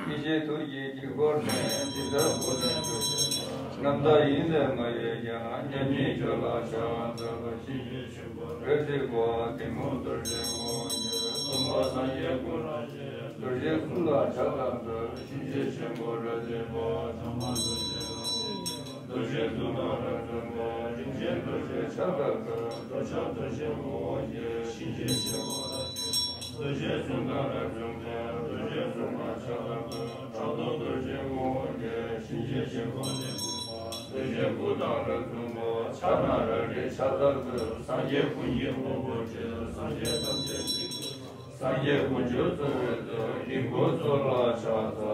ཡེ་ཤེས་ཐུགས་ཀྱི་དཀྱིལ་འཁོར་ནས། འདི་ལྟར་འཁོར་ལོས་སྒྱུར་བྱེད་པ། རྣམ་དག་ཡིད་ལས་མ་གཡོས་ཀྱང་། མཉམ་ཉིད་རྒྱུད་ལ་ཕྱག་འཚལ་ལོ། གཤིན་རྗེ་ཆེན་པོ་རལ་གྲིའི་མགོ་བ། གཏི་མུག་གདོལ་པའི་ངོ་བོ་ཉིད། སྟོན་པ་སངས་རྒྱས་ཀུན་ལ་རྗེ། རྡོ་རྗེའི་སྐུ་ལ་ཕྱག་འཚལ་ལོ། གཤིན་རྗེ་ཆེན་པོ་རལ་གྲིའི་མགོ་བ། བྱང་མ་རྡོ་རྗེ་ལ་རྗེ། རྡོ་རྗེ་གཟུགས་དང་རབ་བྱུང་བ། རིན་ཆེན་རྡོ་རྗེ་ཕྱག་འཚལ་ལོ། རྡོ་རྗེ་གཟུགས་དང་རབ་བྱུང་བ། རིན་ཆེན་རྡོ་རྗེ་ཕྱག་འཚལ་ལོ། རྡོ་རྗེ་གཟུགས་དང་རབ་བྱུང་བ། རྡོ་རྗེ་གཟུགས་དང་ཕྱག་འཚལ་ལོ། ཕྲག་དོག་རྡོ་རྗེ་ངོ་བོ་ཉིད། གཤིན་རྗེ་ཆེན་པོ་ལས་གྲུབ་པ། རྡོ་རྗེ་སྐུ་དང་རབ་བྱུང་བ། ཕྱག་ན་རལ་གྲི་ཕྱག་འཚལ་ལོ། སངས་རྒྱས་ཀུན་གྱི་དབང་པོ་ཁྲིད། སངས་རྒྱས་ཐམས་ཅད་སྲིད་པའི་མཐའ། སངས་རྒྱས་དཀོན་མཆོག་གཙོ་བོའི་གཙོ། དཀྱིལ་འཁོར་གཙོ་ལ་ཕྱག་འཚལ་ལོ།